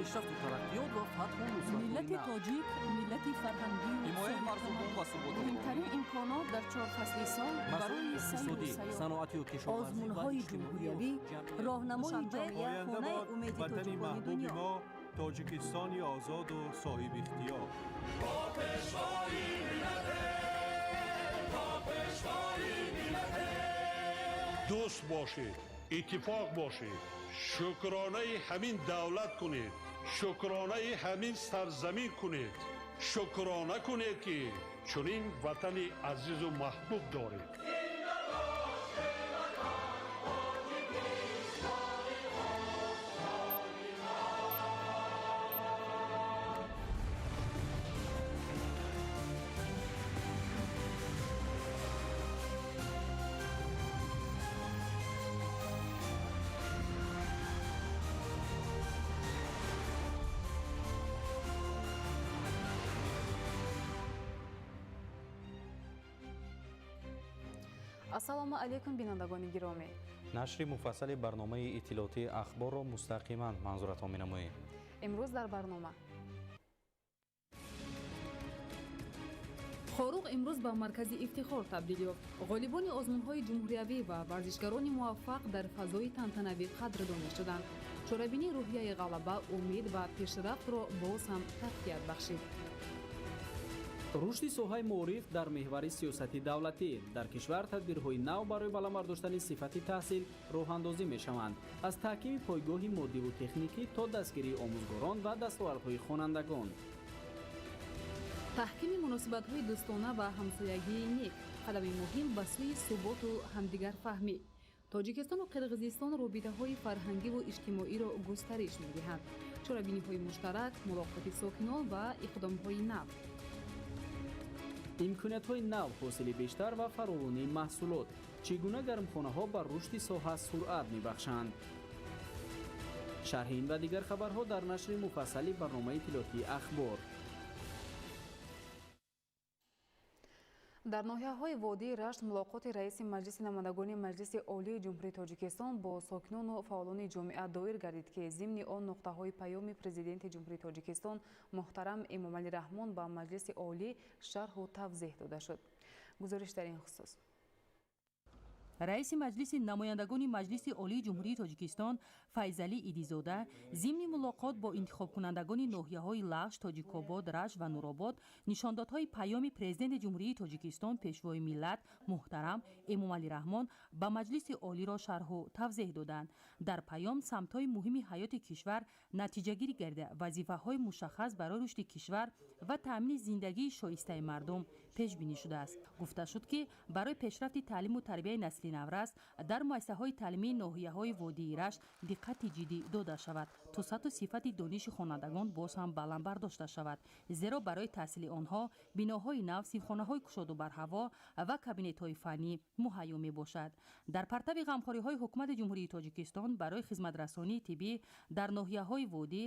Пешрафту тараққиёт ва фатҳу нусратҳои Миллати нав. тоҷик миллати фарҳангию Ҳимояи марзубум ва суботу муҳимтарин имконот дар чор фасли сол масоили барои сайру иқтисодӣ, сайёҳат. саноатию кишоварзӣ ва Озмунҳои иҷтимоию ҷумҳуриявӣ, ҷамъиятӣ. роҳнамои Душанбе, ҷомеа, Оянда хонаи бод умеди ватани тоҷикони маҳбуби дунё. мо, Тоҷикистони озоду соҳибихтиёр. Дӯст бошед, иттифоқ бошед, шукронаи ҳамин давлат кунед, шукронаи ҳамин сарзамин кунед, шукрона кунед, ки чунин ватани азизу маҳбуб доред. Ассалому алайкум, бинандагони гиромӣ. Нашри муфассали барномаи иттилоотии Ахборро мустақиман манзуратон менамоем. Имрӯз дар барнома: Хоруғ имрӯз ба маркази ифтихор табдил ёфт. Ғолибони озмунҳои ҷумҳуриявӣ ва варзишгарони муваффақ дар фазои тантанавӣ қадрдонӣ шуданд. Чорабинӣ рӯҳияи ғалаба, умед ва пешрафтро боз ҳам тақвият бахшид. Рушди соҳаи маориф дар меҳвари сиёсати давлатӣ. Дар кишвар тадбирҳои нав барои баланд бардоштани сифати таҳсил роҳандозӣ мешаванд, аз таҳкими пойгоҳи моддиву техникӣ то дастгирии омӯзгорон ва дастовардҳои хонандагон. Таҳкими муносибатҳои дӯстона ва ҳамсоягии нек қадами муҳим ба сӯи суботу ҳамдигарфаҳмӣ. Тоҷикистону Қирғизистон робитаҳои фарҳангиву иҷтимоиро густариш медиҳанд. Чорабиниҳои муштарак, мулоқоти сокинон ва иқдомҳои нав. Имкониятҳои нав, ҳосили бештар ва фаровонии маҳсулот. Чӣ гуна гармхонаҳо ба рушди соҳа суръат мебахшанд? Шарҳи ин ва дигар хабарҳо дар нашри муфассали барномаи иттилоотии Ахбор. Дар ноҳияҳои водии Рашт мулоқоти раиси Маҷлиси намояндагони Маҷлиси Олии Ҷумҳурии Тоҷикистон бо сокинону фаъолони ҷомеа доир гардид, ки зимни он нуқтаҳои паёми Президенти Ҷумҳурии Тоҷикистон муҳтарам Эмомалӣ Раҳмон ба Маҷлиси Олӣ шарҳу тавзеҳ дода шуд. Гузориш дар ин хусус. Раиси Маҷлиси намояндагони Маҷлиси Олии Ҷумҳурии Тоҷикистон Файзалӣ Идизода зимни мулоқот бо интихобкунандагони ноҳияҳои Лахш, Тоҷикобод, Рашт ва Нуробод нишондодҳои паёми Президенти Ҷумҳурии Тоҷикистон, Пешвои миллат муҳтарам Эмомалӣ Раҳмон ба Маҷлиси Олиро шарҳу тавзеҳ доданд. Дар паём самтҳои муҳими ҳаёти кишвар натиҷагирӣ гардида, вазифаҳои мушаххас барои рушди кишвар ва таъмини зиндагии шоистаи мардум пешбинӣ шудааст. Гуфта шуд, ки барои пешрафти таълиму тарбияи насли наврас дар муассисаҳои таълимии ноҳияҳои водии Рашт диққати ҷиддӣ дода шавад, то сатҳу сифати дониши хонандагон боз ҳам баланд бардошта шавад, зеро барои таҳсили онҳо биноҳои нав, синфхонаҳои кушоду барҳаво ва кабинетҳои фаннӣ муҳайё мебошад. Дар партави ғамхориҳои Ҳукумати Ҷумҳурии Тоҷикистон барои хизматрасонии тиббӣ дар ноҳияҳои водӣ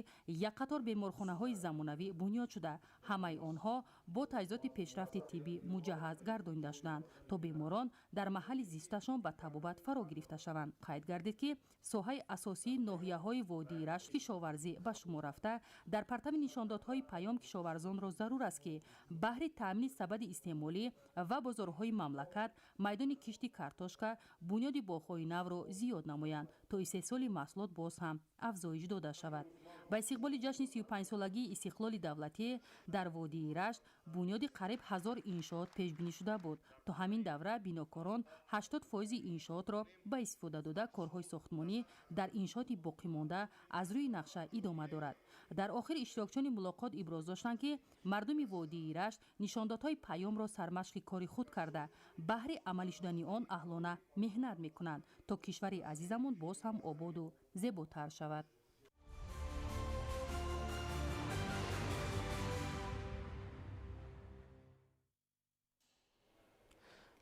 як қатор беморхонаҳои замонавӣ бунёд шуда, ҳамаи онҳо бо таҷҳизоти пешрафти тиббӣ муҷаҳҳаз гардонида шуданд, то беморон дар маҳалли зисташон ба табобат фаро гирифта шаванд. Қайд гардид, ки соҳаи асосии ноҳияҳои водии Рашт кишоварзӣ ба шумор рафта, дар партави нишондодҳои паём кишоварзонро зарур аст, ки баҳри таъмини сабади истеъмолӣ ва бозорҳои мамлакат майдони кишти картошка, бунёди боғҳои навро зиёд намоянд, то истеҳсоли маҳсулот боз ҳам афзоиш дода шавад. Ба истиқболи ҷашни 35-солагии истиқлоли давлатӣ дар водии Рашт бунёди қариб 1000 иншоот пешбинӣ шуда буд. То ҳамин давра бинокорон 80 фоизи иншоотро ба истифода дода, корҳои сохтмонӣ дар иншооти боқимонда аз рӯи нақша идома дорад. Дар охир иштирокчиёни мулоқот иброз доштанд, ки мардуми водии Рашт нишондодҳои паёмро сармашқи кори худ карда, баҳри амалӣ шудани он аҳлона меҳнат мекунанд, то кишвари азизамон боз ҳам ободу зеботар шавад.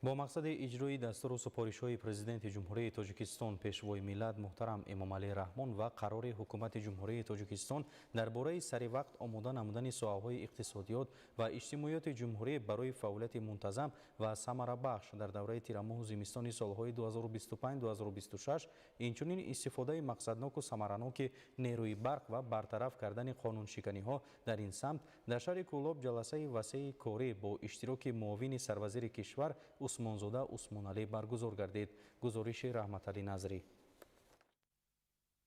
Бо мақсади иҷрои дастуру супоришҳои Президенти Ҷумҳурии Тоҷикистон Пешвои миллат муҳтарам Эмомалӣ Раҳмон ва қарори Ҳукумати Ҷумҳурии Тоҷикистон дар бораи саривақт омода намудани соҳаҳои иқтисодиёт ва иҷтимоиёти ҷумҳурӣ барои фаъолияти мунтазам ва самарабахш дар давраи тирамоҳу зимистони солҳои 2025-2026, инчунин истифодаи мақсадноку самараноки нерӯи барқ ва бартараф кардани қонуншиканиҳо дар ин самт дар шаҳри Кӯлоб ҷаласаи васеи корӣ бо иштироки муовини сарвазири кишвар Усмонзода Усмоналӣ баргузор гардид. Гузориши Раҳматалӣ Назрӣ.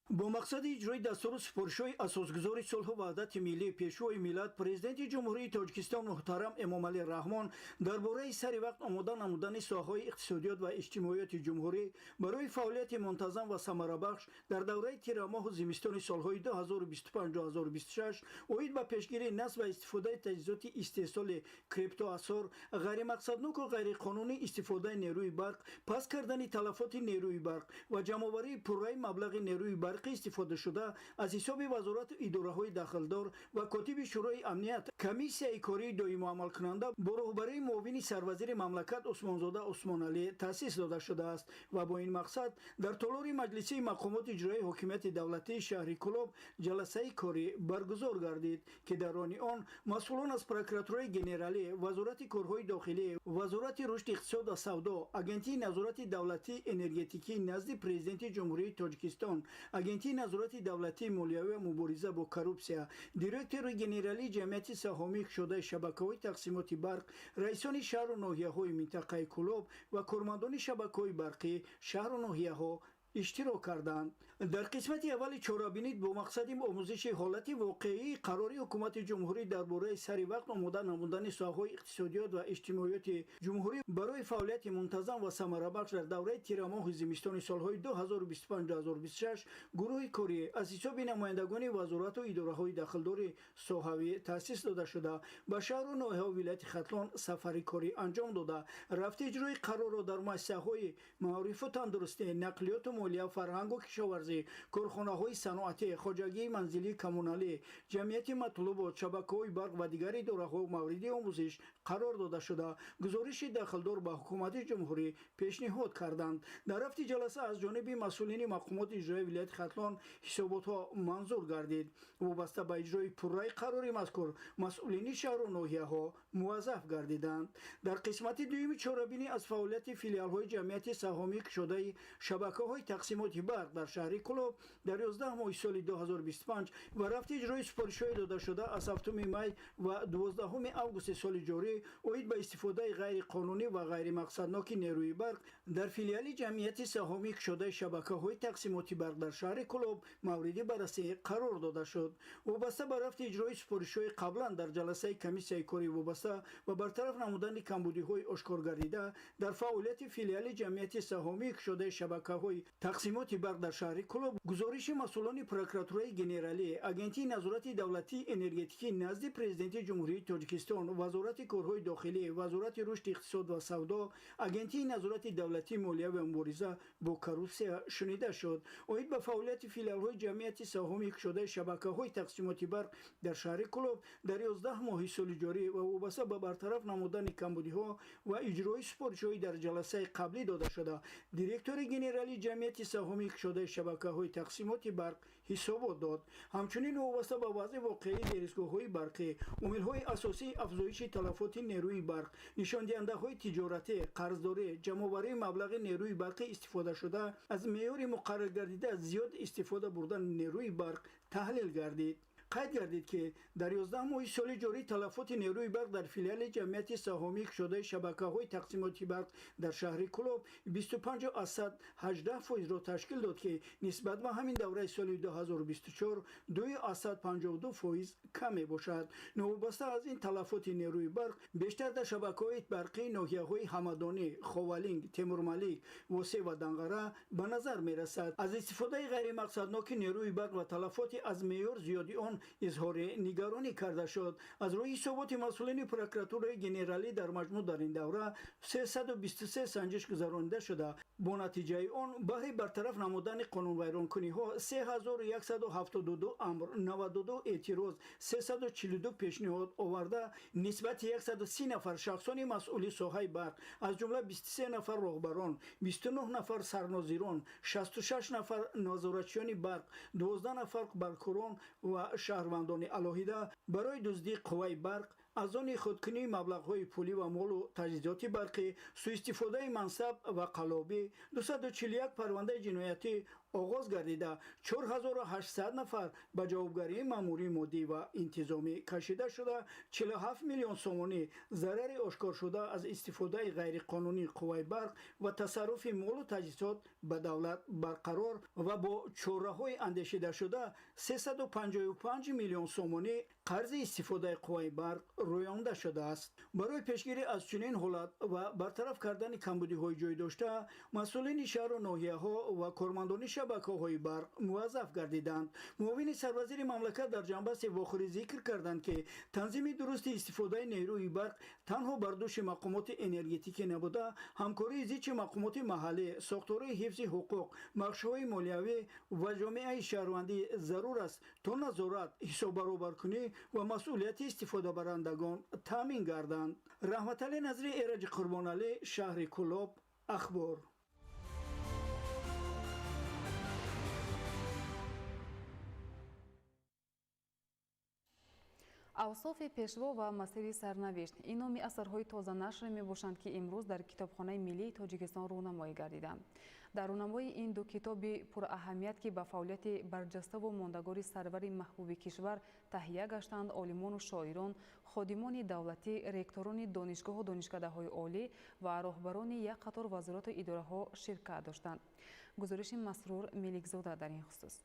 Бо мақсади иҷрои дастуру супоришҳои асосгузори сулҳу ваҳдати миллӣ, Пешвои миллат, Президенти Ҷумҳурии Тоҷикистон муҳтарам Эмомалӣ Раҳмон дар бораи сари вақт омода намудани соҳаҳои иқтисодиёт ва иҷтимоиёти ҷумҳурӣ барои фаъолияти мунтазам ва самарабахш дар давраи тирамоҳу зимистони солҳои 2025-2026, оид ба пешгирии насб ва истифодаи таҷҳизоти истеҳсоли криптоасъор, ғайримақсадноку ғайриқонунӣ истифодаи нерӯи барқ, паст кардани талафоти нерӯи барқ ва ҷамъоварии пурраи маблағи нерӯи барқи истифодашуда аз ҳисоби вазорату идораҳои дахлдор ва котиби Шӯрои амният, комиссияи кории доимоамалкунанда бо роҳбарии муовини сарвазири мамлакат Усмонзода Усмоналӣ таъсис дода шудааст ва бо ин мақсад дар толори маҷлисии мақомоти иҷроии ҳокимияти давлатии шаҳри Кӯлоб ҷаласаи корӣ баргузор гардид, ки дар рони он масъулон аз Прокуратураи генералӣ, Вазорати корҳои дохилӣ, Вазорати рушди иқтисод ва савдо, Агентии назорати давлатии энергетикӣ назди Президенти Ҷумҳурии Тоҷикистон, Агентии назорати давлатии молиявӣ ва мубориза бо коррупсия, директори генералии ҷамъияти саҳомии кушодаи шабакаҳои тақсимоти барқ, раисони шаҳру ноҳияҳои минтақаи Кӯлоб ва кормандони шабакаҳои барқӣ шаҳру ноҳияҳо иштирок карданд. Дар қисмати аввали чорабинӣ бо мақсади омӯзиши ҳолати воқеии қарори Ҳукумати ҷумҳурӣ дар бораи сари вақт омода намудани соҳаҳои иқтисодиёт ва иҷтимоиёти ҷумҳурӣ барои фаъолияти мунтазам ва самарабахш дар давраи тирамоҳу зимистони солҳои 2025-2026, гурӯҳи корӣ аз ҳисоби намояндагони вазорату идораҳои дахлдори соҳавӣ таъсис дода шуда, ба шаҳру ноҳияҳои вилояти Хатлон сафари корӣ анҷом дода, рафти иҷрои қарорро дар муассисаҳои маорифу тандурустӣ, нақлиёту молия, фарҳангу кишоварзӣ, корхонаҳои саноатӣ, хоҷагии манзилии коммуналӣ, ҷамъияти матлубот, шабакаҳои барқ ва дигар идораҳо мавриди омӯзиш қарор дода шуда, гузориши дахлдор ба Ҳукумати ҷумҳурӣ пешниҳод карданд. Дар рафти ҷаласа аз ҷониби масъулини мақомоти иҷроии вилояти Хатлон ҳисоботҳо манзур гардид. Вобаста ба иҷрои пурраи қарори мазкур масъулини шаҳру ноҳияҳо муваззаф гардиданд. Дар қисмати дуюми чорабинӣ аз фаъолияти филиалҳои ҷамъияти саҳомии кушодаи шабакаҳои тақсимоти барқ дар шаҳри Кӯлоб дар 11 моҳи соли 2025 ва рафти иҷрои супоришҳои додашуда аз 7 май ва 12 августи соли ҷорӣ оид ба истифодаи ғайриқонунӣ ва ғайримақсадноки нерӯи барқ дар филиали ҷамъияти саҳомии кушодаи шабакаҳои тақсимоти барқ дар шаҳри Кӯлоб мавриди баррасӣ қарор дода шуд. Вобаста ба рафти иҷрои супоришҳои қаблан дар ҷаласаи комиссияи корӣ вобаста ба бартараф намудани камбудиҳои ошкоргардида дар фаъолияти филиали ҷамъияти саҳомии кушодаи шабакаҳои тақсимоти барқ дар шаҳри Кӯлоб, гузориши масъулони Прокуратураи генералӣ, Агентии назорати давлатии энергетикӣ назди Президенти Ҷумҳурии Тоҷикистон, Вазорати корҳои дохилӣ, Вазорати рушди иқтисод ва савдо, Агентии назорати давлатии молия ва мубориза бо коррупсия шунида шуд. Оид ба фаъолияти филиалҳои ҷамъияти саҳомии кушодаи шабакаҳои тақсимоти барқ дар шаҳри Кӯлоб дар 11 моҳи соли ҷорӣ ва вобаста ба бартараф намудани камбудиҳо ва иҷрои супоришҳои дар ҷаласаи қаблӣ дода шуда, директори генералии ҷамъияти саҳомии кушодаи шабакаҳои тақсимоти барқ ҳисобот дод. Ҳамчунин вобаста ба вазъи воқеии дерисгоҳҳои барқӣ, омилҳои асосии афзоиши талафоти нерӯи барқ, нишондиҳандаҳои тиҷоратӣ, қарздорӣ, ҷамъоварии маблағи нерӯи барқи истифодашуда аз меъёри муқарраргардида зиёд истифода бурдани нерӯи барқ таҳлил гардид. Қайд гардид, ки дар 11 моҳи соли ҷорӣ талафоти нерӯи барқ дар филиали ҷамъияти саҳомии кушодаи шабакаҳои тақсимоти барқ дар шаҳри Кӯлоб 25,18 фоизро ташкил дод, ки нисбат ба ҳамин давраи соли 2024 2,52 фоиз кам мебошад. Новобаста аз ин, талафоти нерӯи барқ бештар дар шабакаҳои барқии ноҳияҳои Ҳамадонӣ, Ховалинг, Темурмалик, Восе ва Данғара ба назар мерасад. Аз истифодаи ғайримақсадноки нерӯи барқ ва талафоти аз меъёр зиёди он он изҳори нигаронӣ карда шуд. Аз рӯи ҳисоботи масъулини прокуратураи генералӣ дар маҷмӯъ дар ин давра 323 санҷиш гузаронида шуда, бо натиҷаи он баҳри бартараф намудани қонунвайронкуниҳо 3172 амр, 92 эътироз, 342 пешниҳод оварда, нисбати 130 нафар шахсони масъули соҳаи барқ, аз ҷумла 23 нафар роҳбарон, 29 нафар сарнозирон, 66 нафар назоратчиёни барқ, 12 нафар барқкорон ва шаҳрвандони алоҳида барои дуздии қувваи барқ, аз они худкунии маблағҳои пулӣ ва молу таҷҳизоти барқӣ, суистифодаи мансаб ва қаллобӣ 241 парвандаи ҷиноятӣ оғоз гардида, 4800 нафар ба ҷавобгарии маъмурии моддӣ ва интизомӣ кашида шуда, 47 миллион сомонӣ зарари ошкоршуда аз истифодаи ғайриқонунии қувваи барқ ва тасарруфи молу таҷҳизот ба давлат барқарор ва бо чораҳои андешидашуда 355 миллион сомонӣ қарзи истифодаи қувваи барқ рӯёнда шудааст. Барои пешгирӣ аз чунин ҳолат ва бартараф кардани камбудиҳои ҷой дошта, масъулини шаҳру ноҳияҳо ва кормандони шабакаҳои барқ муваззаф гардиданд. Муовини сарвазири мамлакат дар ҷанбасти вохӯрӣ зикр карданд, ки танзими дурусти истифодаи нерӯи барқ танҳо бар дӯши мақомоти энергетикӣ набуда, ҳамкории зичи мақомоти маҳаллӣ, сохторҳои ҳифзи ҳуқуқ, бахшҳои молиявӣ ва ҷомеаи шаҳрвандӣ зарур аст, то назорат, ҳисоббаробаркунӣ ва масъулияти истифодабарандагон таъмин гарданд. Раҳматалӣ Назри, Эраҷи Қурбоналӣ, шаҳри Кӯлоб, Ахбор. Авсофи пешво ва масири сарнавишт ин номи асарҳои тозанашре мебошанд, ки имрӯз дар Китобхонаи миллии Тоҷикистон рӯнамоӣ гардиданд. Дар рӯнамои ин ду китоби пураҳамият, ки ба фаъолияти барҷаставу мондагори сарвари маҳбуби кишвар таҳия гаштанд, олимону шоирон, ходимони давлатӣ, ректорони донишгоҳу донишкадаҳои олӣ ва роҳбарони як қатор вазорату идораҳо ширкат доштанд. Гузориши Масрур Меликзода дар ин хусус.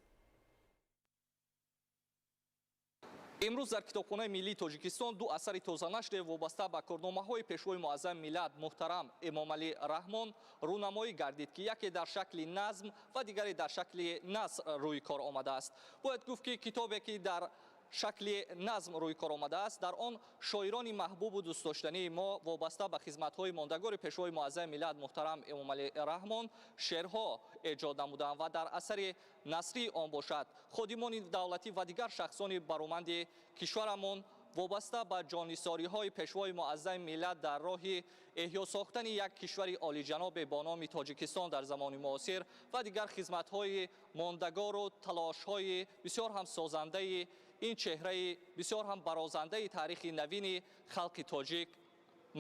Имрӯз дар Китобхонаи миллии Тоҷикистон ду асари тозанашре вобаста ба корномаҳои пешвои муаззами миллат муҳтарам Эмомалӣ Раҳмон рӯнамоӣ гардид, ки яке дар шакли назм ва дигаре дар шакли наср рӯи кор омадааст. Бояд гуфт, ки китобе, ки дар шакли назм рӯи кор омадааст, дар он шоирони маҳбубу дӯстдоштании мо вобаста ба хизматҳои мондагори пешвои муаззами миллат муҳтарам Эмомалӣ Раҳмон шеърҳо эҷод намуданд ва дар асари насрии он бошад ходимони давлатӣ ва дигар шахсони бароманди кишварамон вобаста ба ҷоннисориҳои пешвои муаззами миллат дар роҳи эҳё сохтани як кишвари олиҷанобе бо номи Тоҷикистон дар замони муосир ва дигар хизматҳои мондагору талошҳои бисёр ҳам созандаи ин чеҳраи бисёр ҳам барозандаи таърихи навини халқи тоҷик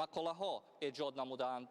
мақолаҳо эҷод намудаанд.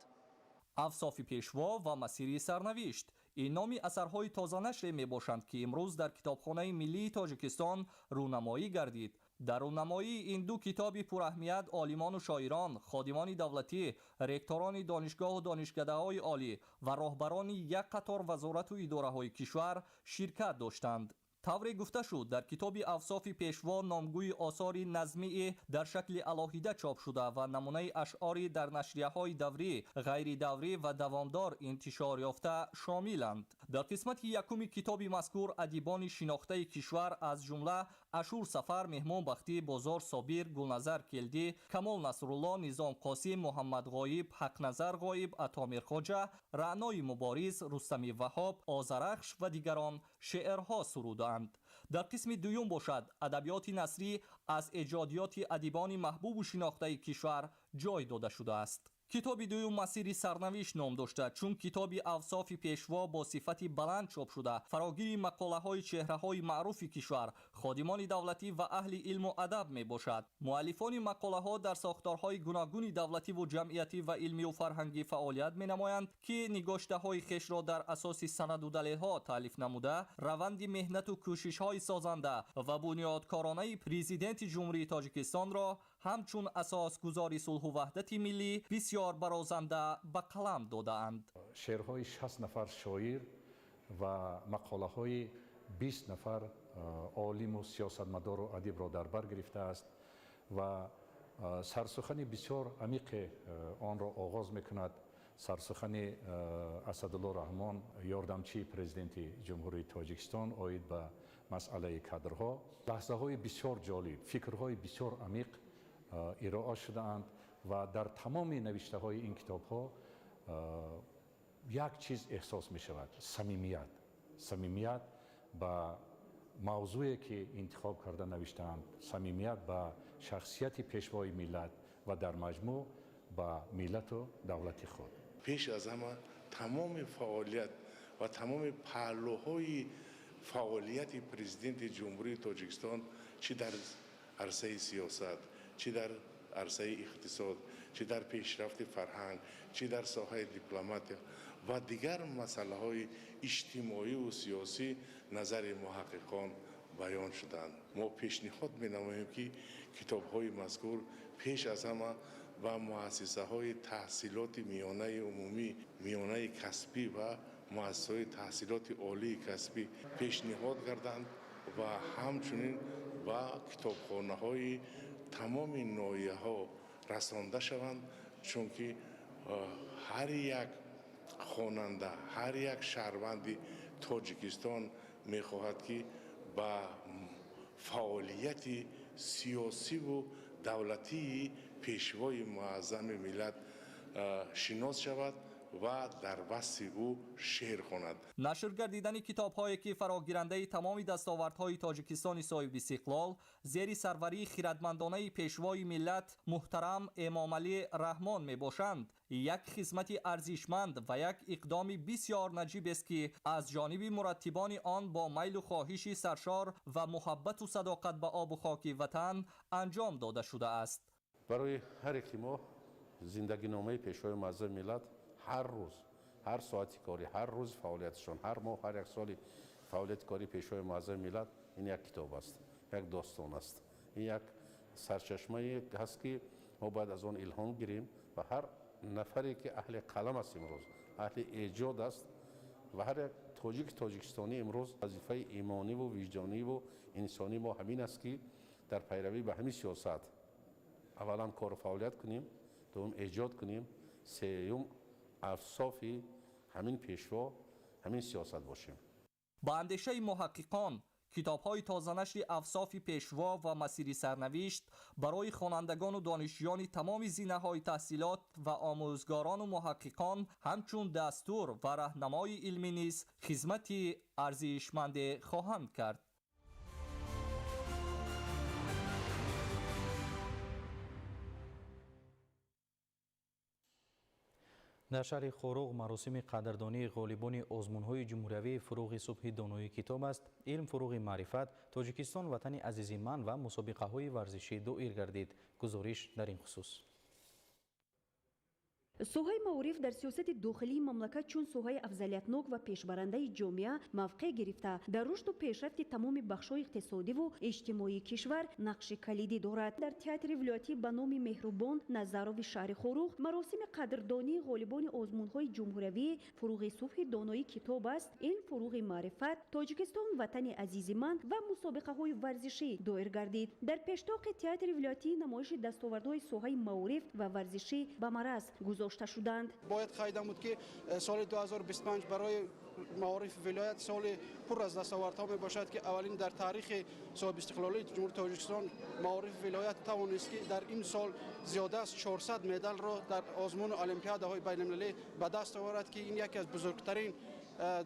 Авсофи пешво ва масири сарнавишт ин номи асарҳои тозанашре мебошанд, ки имрӯз дар Китобхонаи миллии Тоҷикистон рӯнамоӣ гардид. Дар рӯнамоии ин ду китоби пураҳамият олимону шоирон, ходимони давлатӣ, ректорони донишгоҳу донишкадаҳои олӣ ва роҳбарони як қатор вазорату идораҳои кишвар ширкат доштанд. Тавре гуфта шуд, дар китоби Авсофи пешво номгӯи осори назмии дар шакли алоҳида чоп шуда ва намунаи ашъори дар нашрияҳои даврӣ, ғайридаврӣ ва давомдор интишор ёфта шомиланд. Дар қисмати якуми китоби мазкур адибони шинохтаи кишвар аз ҷумла Ашур Сафар, Меҳмон Бахтӣ, Бозор Собир, Гулназар Келдӣ, Камол Насрулло, Низом Қосим, Муҳаммад Ғоиб, Ҳақназар Ғоиб, Атомир Хоҷа, Раънои Мубориз, Рустами Ваҳоб, Озарахш ва дигарон шеърҳо суруданд. Дар қисми дуюм бошад адабиёти насрӣ аз эҷодиёти адибони маҳбубу шинохтаи кишвар ҷой дода шудааст. Китоби дуюм масири сарнавишт ном дошта, чун китоби Авсофи пешво бо сифати баланд чоп шуда, фарогири мақолаҳои чеҳраҳои маъруфи кишвар, ходимони давлатӣ ва аҳли илму адаб мебошад. Муаллифони мақолаҳо дар сохторҳои гуногуни давлативу ҷамъиятӣ ва илмию фарҳангӣ фаъолият менамоянд, ки нигоштаҳои хешро дар асоси санаду далелҳо таълиф намуда, раванди меҳнату кӯшишҳои созанда ва бунёдкоронаи Президенти Ҷумҳурии Тоҷикистонро ҳамчун асосгузори сулҳу ваҳдати миллӣ бисёр барозанда ба қалам додаанд. Шеърҳои 60 нафар шоир ва мақолаҳои 20 нафар олиму сиёсатмадору адибро дар бар гирифтааст ва сарсухани бисёр амиқе онро оғоз мекунад. Сарсухани Асадулло Раҳмон, ёрдамчии президенти Ҷумҳурии Тоҷикистон оид ба масъалаи кадрҳо. Лаҳзаҳои бисёр ҷолиб, фикрҳои бисёр амиқ ироа шудаанд ва дар тамоми навиштаҳои ин китобҳо як чиз эҳсос мешавад: самимият. Самимият ба мавзӯе ки интихоб карда навиштаанд, самимият ба шахсияти пешвои миллат ва дар маҷмӯъ ба миллату давлати худ. Пеш аз ҳама тамоми фаъолият ва тамоми паҳлӯҳои фаъолияти президенти Ҷумҳурии Тоҷикистон, чӣ дар арсаи сиёсат, чӣ дар арсаи иқтисод, чӣ дар пешрафти фарҳанг, чӣ дар соҳаи дипломатия ва дигар масъалаҳои иҷтимоиву сиёсӣ назари муҳаққиқон баён шуданд. Мо пешниҳод менамоем, ки китобҳои мазкур пеш аз ҳама ба муассисаҳои таҳсилоти миёнаи умумӣ, миёнаи касбӣ ва муассисаҳои таҳсилоти олии касбӣ пешниҳод гарданд ва ҳамчунин ба китобхонаҳои тамоми ноҳияҳо расонда шаванд, чунки ҳар як хонанда, ҳар як шаҳрванди Тоҷикистон мехоҳад, ки ба фаъолияти сиёсиву давлатии пешвои муаззами миллат шинос шавад ва дар васфи ӯ шеър хонад. Нашр гардидани китобҳое ки фарогирандаи тамоми дастовардҳои Тоҷикистони соҳибистиқлол зери сарварии хирадмандонаи пешвои миллат муҳтарам Эмомалӣ Раҳмон мебошанд, як хизмати арзишманд ва як иқдоми бисёр наҷибест, ки аз ҷониби мураттибони он бо майлу хоҳиши саршор ва муҳаббату садоқат ба обу хоки ватан анҷом дода шудааст. Барои ҳар яки мо зиндагиномаи пешвои муаззами миллат ҳар рӯз, ҳар соати корӣ, ҳар рӯзи фаъолияташон, ҳар моҳ, ҳар як соли фаъолияти кории пешвои муаззами миллат ин як китоб аст, як достон аст, ин як сарчашмае ҳаст, ки мо бояд аз он илҳом гирем ва ҳар нафаре ки аҳли қалам аст имрӯз, аҳли эҷод аст ва ҳар як тоҷики тоҷикистонӣ имрӯз вазифаи имониву виҷдониву инсонии мо ҳамин аст, ки дар пайравӣ ба ҳамин сиёсат аввалан кору фаъолият кунем, дуввум эҷод кунем, сеюм авсофи ҳамин пешво, ҳамин сиёсат бошем. Ба андешаи муҳаққиқон, китобҳои тозанашри авсофи пешво ва масири сарнавишт барои хонандагону донишҷӯёни тамоми зинаҳои таҳсилот ва омӯзгорону муҳаққиқон ҳамчун дастур ва раҳнамои илмӣ низ хизмати арзишманде хоҳанд кард. Дар шаҳри Хоруғ маросими қадрдонии ғолибони озмунҳои ҷумҳуриявии «Фуруғи субҳи донои китоб аст», «Илм фуруғи маърифат», «Тоҷикистон ватани азизи ман» ва мусобиқаҳои варзишӣ доир гардид. Гузориш дар ин хусус. Соҳаи маориф дар сиёсати дохилии мамлакат чун соҳаи афзалиятнок ва пешбарандаи ҷомеа мавқеъ гирифта, дар рушду пешрафти тамоми бахшҳои иқтисодиву иҷтимоии кишвар нақши калидӣ дорад. Дар театри вилоятӣ ба номи Меҳрубон Назарови шаҳри Хоруғ маросими қадрдонии ғолибони озмунҳои ҷумҳуриявии «Фуруғи субҳи донои китоб аст», «Илм фуруғи маърифат», «Тоҷикистон ватани азизи ман» ва мусобиқаҳои варзишӣ доир гардид. Дар пештоқи театри вилоятӣ намоиши дастовардҳои соҳаи маориф ва варзишӣ ба мараз гузошта шуданд. Бояд қайд намуд, ки соли 2025 барои маорифи вилоят соли пур аз дастовардҳо мебошад, ки аввалин дар таърихи соҳибистиқлолии Ҷумҳурии Тоҷикистон маорифи вилоят тавонист, ки дар ин сол зиёда аз 400 медалро дар озмуну олимпиадаҳои байналмилалӣ ба даст оварад, ки ин яке аз бузургтарин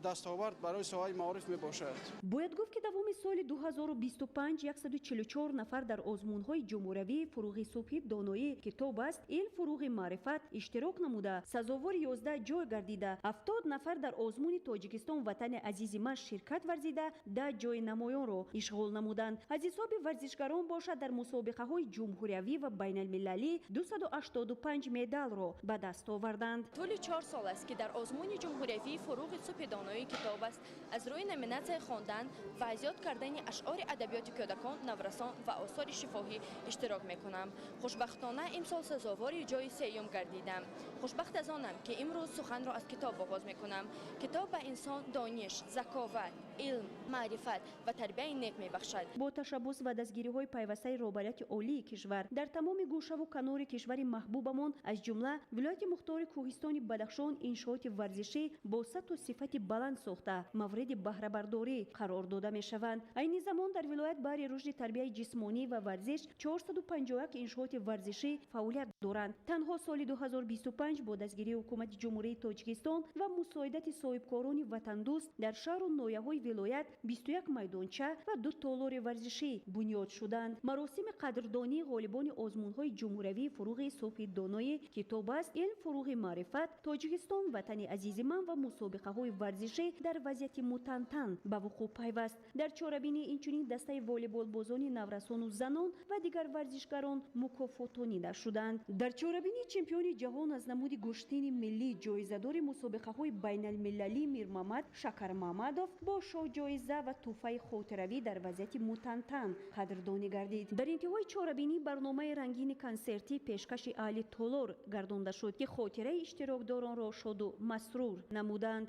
дастовард барои соҳаи маориф мебошад. Бояд гуфт, ки давоми соли 2025 144 нафар дар озмунҳои ҷумҳуриявии «Фуруғи субҳи доноии китоб аст», «Илм фуруғи маърифат» иштирок намуда, сазовори 11 ҷой гардида, 70 нафар дар озмуни «Тоҷикистон ватани азизи ман» ширкат варзида, 10 ҷои намоёнро ишғол намуданд. Аз ҳисоби варзишгарон бошад, дар мусобиқаҳои ҷумҳуриявӣ ва байналмилалӣ 285 медалро ба даст оварданд. Тӯли 4 сол аст, ки дар озмуни ҷумҳуриявии «Фуруғи субҳи доноии китоб аст» аз рӯи номинатсияи хондан ва азёд кардани ашъори адабиёти кӯдакон, наврасон ва осори шифоҳӣ иштирок мекунам. Хушбахтона имсол сазовори ҷои сеюм гардидам. Хушбахт аз онам, ки имрӯз суханро аз китоб оғоз мекунам. Китоб ба инсон дониш, заковат, Илм, маърифат ва тарбияи нек мебахшад. Бо ташаббус ва дастгириҳои пайвастаи роҳбарияти олии кишвар дар тамоми гӯшаву канори кишвари маҳбубамон, аз ҷумла вилояти мухтори Кӯҳистони Бадахшон, иншооти варзишӣ бо сатҳу сифати баланд сохта мавриди баҳрабардорӣ қарор дода мешаванд. Айни замон дар вилоят баҳри рушди тарбияи ҷисмонӣ ва варзиш 451 иншооти варзишӣ фаъолият доранд. Танҳо соли 2025 бо дастгирии ҳукумати Ҷумҳурии Тоҷикистон ва мусоидати соҳибкорони ватандӯст дар шаҳру ноҳияҳои вилоят 21 майдонча ва 2 толори варзишӣ бунёд шуданд. Маросими қадрдонии ғолибони озмунҳои ҷумҳуриявии «Фуруғи субҳи доноӣ», «Китоб аст илм, фуруғи маърифат», «Тоҷикистон ватани азизи ман» ва мусобиқаҳои варзишӣ дар вазъияти мутантан ба вуқӯъ пайваст. Дар чорабинӣ инчунин дастаи волейболбозони наврасону занон ва дигар варзишгарон мукофотонида шуданд. Дар чорабинӣ чемпиони ҷаҳон аз намуди гӯштини миллӣ, ҷоизадори мусобиқаҳои байналмилалӣ Мирмамад Шакармамадов бо шоҳҷоиза ва тӯҳфаи хотиравӣ дар вазъияти мутантан қадрдонӣ гардид. Дар интиҳои чорабинӣ барномаи рангини консертӣ пешкаши аҳли толор гардонда шуд, ки хотираи иштирокдоронро шоду масрур намуданд.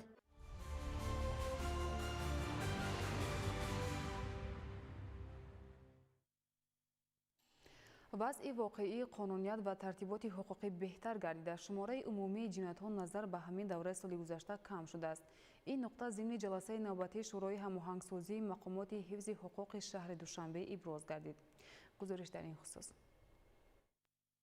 Вазъи воқеии қонуният ва тартиботи ҳуқуқӣ беҳтар гардида, шумораи умумии ҷиноятҳо назар ба ҳамин давраи соли гузашта кам шудааст. Ин нуқта зимни ҷаласаи навбатии Шӯрои ҳамоҳангсозии мақомоти ҳифзи ҳуқуқи шаҳри Душанбе иброз гардид. Гузориш дар ин хусус.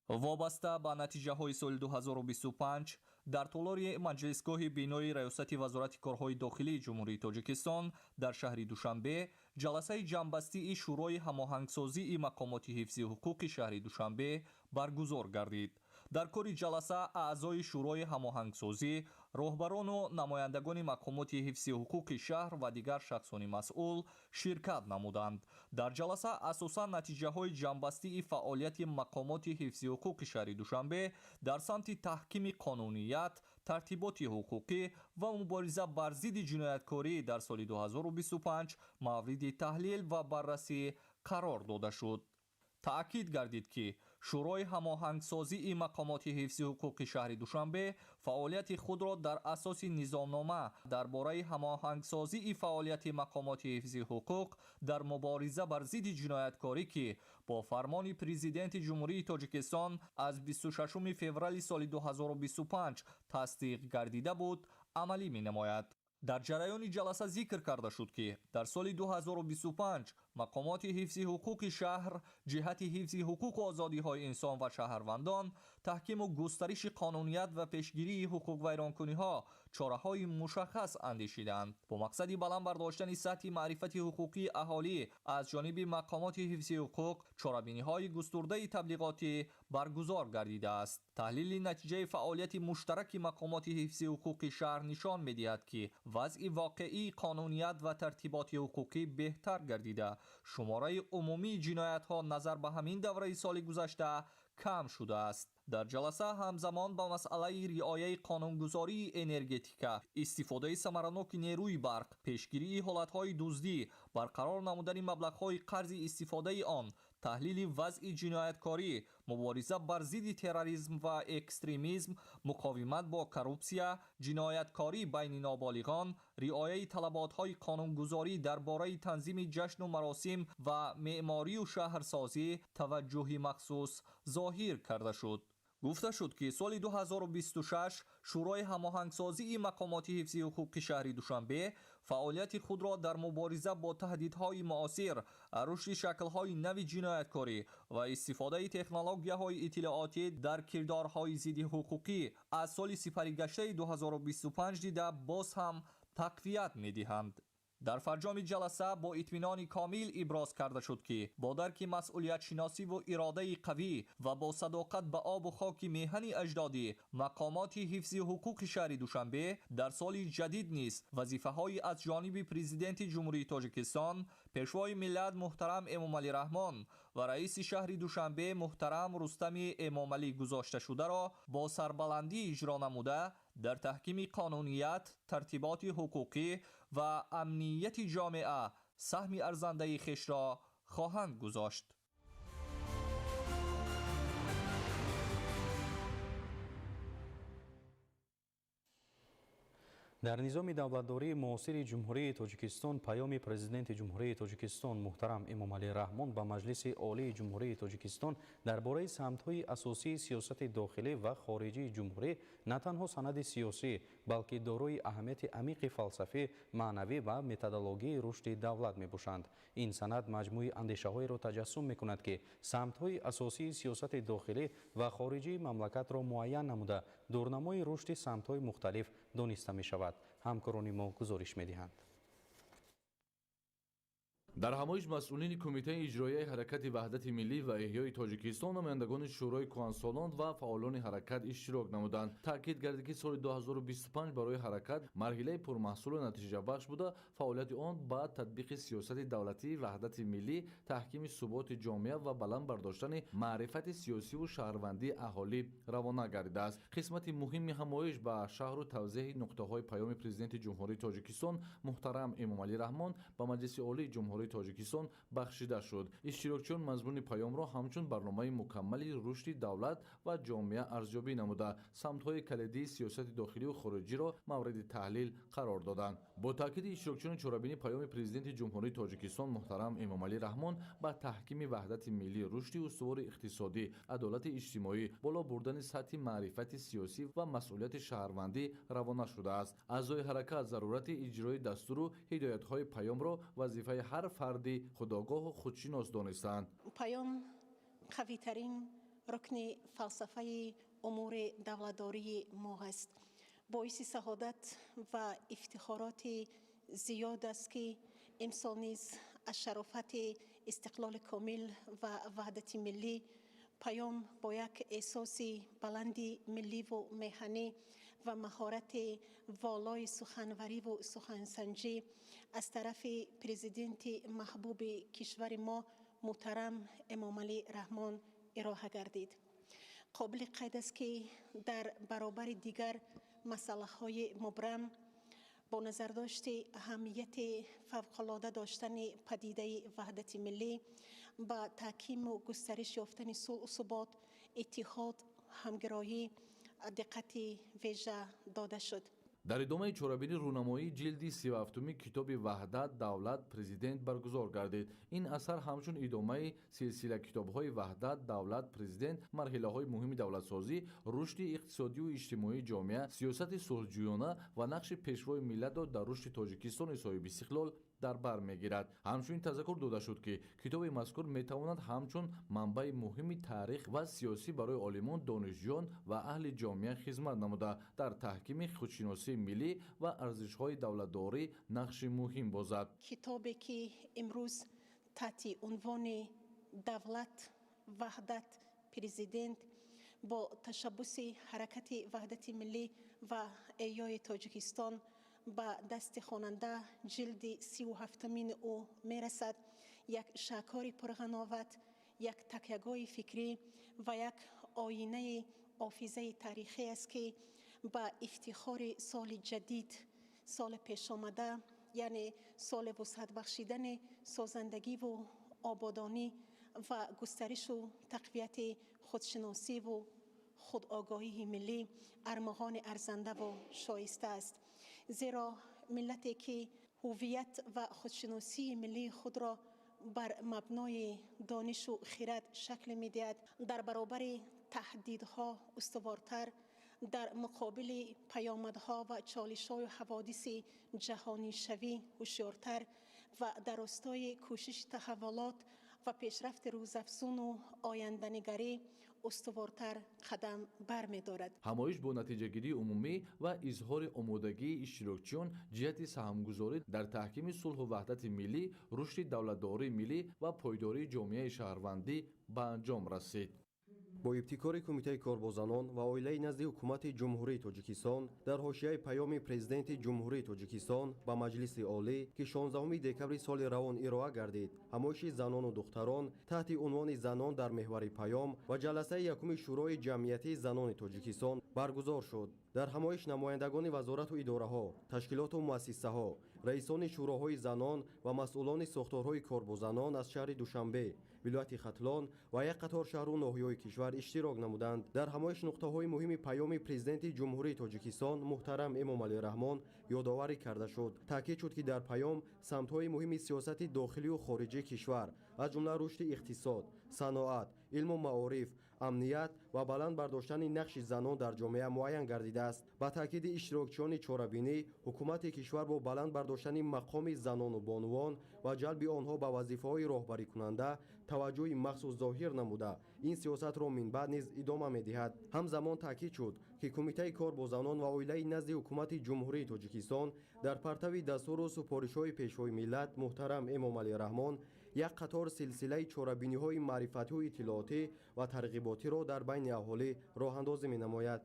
Вобаста ба натиҷаҳои соли 2025 дар толори маҷлисгоҳи бинои Раёсати Вазорати корҳои дохилии Ҷумҳурии Тоҷикистон дар шаҳри Душанбе ҷаласаи ҷамъбастии Шӯрои ҳамоҳангсозии мақомоти ҳифзи ҳуқуқи шаҳри Душанбе баргузор гардид. Дар кори ҷаласа аъзои Шӯрои ҳамоҳангсозӣ, роҳбарону намояндагони мақомоти ҳифзи ҳуқуқи шаҳр ва дигар шахсони масъул ширкат намуданд. Дар ҷаласа асосан натиҷаҳои ҷамъбастии фаъолияти мақомоти ҳифзи ҳуқуқи шаҳри Душанбе дар самти таҳкими қонуният, тартиботи ҳуқуқӣ ва мубориза бар зидди ҷинояткорӣ дар соли 2025 мавриди таҳлил ва баррасӣ қарор дода шуд. Таъкид гардид, ки Шӯрои ҳамоҳангсозии мақомоти ҳифзи ҳуқуқи шаҳри Душанбе фаъолияти худро дар асоси низомнома дар бораи ҳамоҳангсозии фаъолияти мақомоти ҳифзи ҳуқуқ дар мубориза бар зидди ҷинояткорӣ, ки бо фармони Президенти Ҷумҳурии Тоҷикистон аз 26 феврали соли 2025 тасдиқ гардида буд, амалӣ менамояд. Дар ҷараёни ҷаласа зикр карда шуд, ки дар соли 2025 мақомоти ҳифзи ҳуқуқи шаҳр ҷиҳати ҳифзи ҳуқуқу озодиҳои инсон ва шаҳрвандон, таҳкиму густариши қонуният ва пешгирии ҳуқуқвайронкуниҳо чораҳои мушаххас андешиданд. Бо мақсади баланд бардоштани сатҳи маърифати ҳуқуқии аҳолӣ аз ҷониби мақомоти ҳифзи ҳуқуқ чорабиниҳои густурдаи таблиғотӣ баргузор гардидааст. Таҳлили натиҷаи фаъолияти муштараки мақомоти ҳифзи ҳуқуқи шаҳр нишон медиҳад, ки вазъи воқеии қонуният ва тартиботи ҳуқуқӣ беҳтар гардида, шумораи умумии ҷиноятҳо назар ба ҳамин давраи соли гузашта кам шудааст. Дар ҷаласа ҳамзамон ба масъалаи риояи қонунгузории энергетика, истифодаи самараноки нерӯи барқ, пешгирии ҳолатҳои дуздӣ, барқарор намудани маблағҳои қарзи истифодаи он, таҳлили вазъи ҷинояткорӣ, мубориза бар зидди терроризм ва экстремизм, муқовимат бо коррупсия, ҷинояткорӣ байни ноболиғон, риояи талаботҳои қонунгузорӣ дар бораи танзими ҷашну маросим ва меъморию шаҳрсозӣ таваҷҷӯҳи махсус зоҳир карда шуд. Гуфта шуд, ки соли 2026 Шӯрои ҳамоҳангсозии мақомоти ҳифзи ҳуқуқи шаҳри Душанбе фаъолияти худро дар мубориза бо таҳдидҳои муосир, рушди шаклҳои нави ҷинояткорӣ ва истифодаи технологияҳои иттилоотӣ дар кирдорҳои зидди ҳуқуқӣ аз соли сипаригаштаи 2025 дида боз ҳам тақвият медиҳанд. Дар фарҷоми ҷаласа бо итминони комил иброз карда шуд, ки бо дарки масъулиятшиносиву иродаи қавӣ ва бо садоқат ба обу хоки меҳани аҷдодӣ мақомоти ҳифзи ҳуқуқи шаҳри Душанбе дар соли ҷадид низ вазифаҳои аз ҷониби Президенти Ҷумҳурии Тоҷикистон, Пешвои миллат муҳтарам Эмомалӣ Раҳмон ва раиси шаҳри Душанбе муҳтарам Рустами Эмомалӣ гузошташударо бо сарбаландӣ иҷро намуда, дар таҳкими қонуният, тартиботи ҳуқуқӣ ва амнияти ҷомеа саҳми арзандаи хешро хоҳанд гузошт. Дар низоми давлатдории муосири Ҷумҳурии Тоҷикистон паёми Президенти Ҷумҳурии Тоҷикистон муҳтарам Эмомалӣ Раҳмон ба Маҷлиси Олии Ҷумҳурии Тоҷикистон дар бораи самтҳои асосии сиёсати дохилӣ ва хориҷии ҷумҳурӣ на танҳо санади сиёсӣ, балки дорои аҳамияти амиқи фалсафӣ, маънавӣ ва методологии рушди давлат мебошанд. Ин санад маҷмӯи андешаҳоеро таҷассум мекунад, ки самтҳои асосии сиёсати дохилӣ ва хориҷии мамлакатро муайян намуда, дурнамои рушди самтҳои мухталиф дониста мешавад. Ҳамкорони мо гузориш медиҳанд. Дар ҳамоиш масъулини Кумитаи иҷроияи ҳаракати ваҳдати миллӣ ва эҳёи Тоҷикистон, намояндагони Шӯрои кӯҳансолон ва фаъолони ҳаракат иштирок намуданд. Таъкид гардид, ки соли 2025 барои ҳаракат марҳилаи пурмаҳсулу натиҷабахш буда, фаъолияти он ба татбиқи сиёсати давлатии ваҳдати миллӣ, таҳкими суботи ҷомеа ва баланд бардоштани маърифати сиёсиву шаҳрвандии аҳолӣ равона гардидааст. Қисмати муҳими ҳамоиш ба шаҳру тавзеҳи нуқтаҳои паёми Президенти Ҷумҳурии Тоҷикистон муҳтарам Эмомалӣ Раҳмон ба Маҷлиси Олии Ҷумҳурии Тоҷикистон бахшида шуд. Иштирокчиён мазмуни паёмро ҳамчун барномаи мукаммали рушди давлат ва ҷомеа арзёбӣ намуда, самтҳои калидии сиёсати дохилию хориҷиро мавриди таҳлил қарор доданд. Бо таъкиди иштирокчиёни чорабинӣ, паёми Президенти Ҷумҳурии Тоҷикистон муҳтарам Эмомалӣ Раҳмон ба таҳкими ваҳдати миллӣ, рушди устувори иқтисодӣ, адолати иҷтимоӣ, боло бурдани сатҳи маърифати сиёсӣ ва масъулияти шаҳрвандӣ равона шудааст. Аъзои ҳаракат зарурати иҷрои дастуру ҳидоятҳои паёмро вазифаи ҳар фарди худогоҳу худшинос донистанд. Паём қавитарин рукни фалсафаи умури давлатдории мо аст. Боиси саодат ва ифтихороти зиёд аст, ки имсол низ аз шарофати истиқлоли комил ва ваҳдати миллӣ паём бо як эҳсоси баланди милливу меҳанӣ ва маҳорати волои суханвариву сухансанҷӣ аз тарафи президенти маҳбуби кишвари мо муҳтарам Эмомалӣ Раҳмон ироҳа гардид. Қобили қайд аст, ки дар баробари дигар масъалаҳои мубрам бо назардошти аҳамияти фавқулода доштани падидаи ваҳдати миллӣ ба таҳкиму густариш ёфтани сулҳу субот, иттиҳод, ҳамгироӣ диққати вежа дода шуд. Дар идомаи чорабинӣ рӯнамоии ҷилди 37-уми китоби «Ваҳдат, давлат, президент» баргузор гардид. Ин асар ҳамчун идомаи силсила китобҳои «Ваҳдат, давлат, президент», марҳилаҳои муҳими давлатсозӣ, рушди иқтисодию иҷтимоии ҷомеа, сиёсати сулҳҷӯёна ва нақши пешвои миллатро дар рушди Тоҷикистони соҳибистиқлол дар бар мегирад. Ҳамчунин тазаккур дода шуд, ки китоби мазкур метавонад ҳамчун манбаи муҳими таърих ва сиёсӣ барои олимон, донишҷӯён ва аҳли ҷомеа хизмат намуда, дар таҳкими худшиносии миллӣ ва арзишҳои давлатдорӣ нақши муҳим бозад. Китобе, ки имрӯз таҳти унвони «Давлат, ваҳдат, президент» бо ташаббуси ҳаракати ваҳдати миллӣ ва эҳёи Тоҷикистон ба дасти хонанда ҷилди 37-умини ӯ мерасад, як шаҳкори пурғановат, як такягоҳи фикрӣ ва як оинаи офизаи таърихӣ аст, ки ба ифтихори соли ҷадид, соли пешомада, яъне соли вусъат бахшидани созандагиву ободонӣ ва густаришу тақвияти худшиносиву худогоҳии миллӣ армуғони арзандаву шоиста аст. Зеро миллате, ки ҳувият ва худшиносии миллии худро бар мабнои донишу хирад шакл медиҳад, дар баробари таҳдидҳо устувортар, дар муқобили паёмадҳо ва чолишҳою ҳаводиси ҷаҳонишавӣ ҳушёртар ва дар ростои кӯшиши таҳаввулот ва пешрафти рӯзафзуну оянданигарӣ устувортар қадам бармедорад. Ҳамоиш бо натиҷагирии умумӣ ва изҳори омодагии иштирокчиён ҷиҳати саҳмгузорӣ дар таҳкими сулҳу ваҳдати миллӣ, рушди давлатдории миллӣ ва пойдории ҷомеаи шаҳрвандӣ ба анҷом расид. Бо ибтикори Кумитаи кор бо занон ва оилаи назди Ҳукумати Ҷумҳурии Тоҷикистон дар ҳошияи паёми Президенти Ҷумҳурии Тоҷикистон ба Маҷлиси Олӣ, ки 16 декабри соли равон ироа гардид, ҳамоиши занону духтарон таҳти унвони «Занон дар меҳвари паём» ва ҷаласаи якуми Шӯрои ҷамъиятии занони Тоҷикистон баргузор шуд. Дар ҳамоиш намояндагони вазорату идораҳо, ташкилоту муассисаҳо, раисони шӯроҳои занон ва масъулони сохторҳои кор бо занон аз шаҳри Душанбе, Вилояти Хатлон ва як қатор шаҳру ноҳияҳои кишвар иштирок намуданд. Дар ҳамоиш нуқтаҳои муҳими Паёми Президенти Ҷумҳурии Тоҷикистон муҳтарам Эмомалӣ Раҳмон ёдоварӣ карда шуд. Таъкид шуд, ки дар паём самтҳои муҳими сиёсати дохилию хориҷии кишвар, аз ҷумла рушди иқтисод, саноат, илму маориф, амният ва баланд бардоштани нақши занон дар ҷомеа муайян гардидааст. Ба таъкиди иштирокчиёни чорабинӣ, ҳукумати кишвар бо баланд бардоштани мақоми занону бонувон ва ҷалби онҳо ба вазифаҳои роҳбарикунанда таваҷҷӯҳи махсус зоҳир намуда, ин сиёсатро минбаъд низ идома медиҳад. Ҳамзамон таъкид шуд, ки Кумитаи кор бо занон ва оилаи назди Ҳукумати Ҷумҳурии Тоҷикистон дар партави дастуру супоришҳои Пешвои миллат муҳтарам Эмомалӣ Раҳмон як қатор силсилаи чорабиниҳои маърифатию иттилоотӣ ва тарғиботиро дар байни аҳолӣ роҳандозӣ менамояд.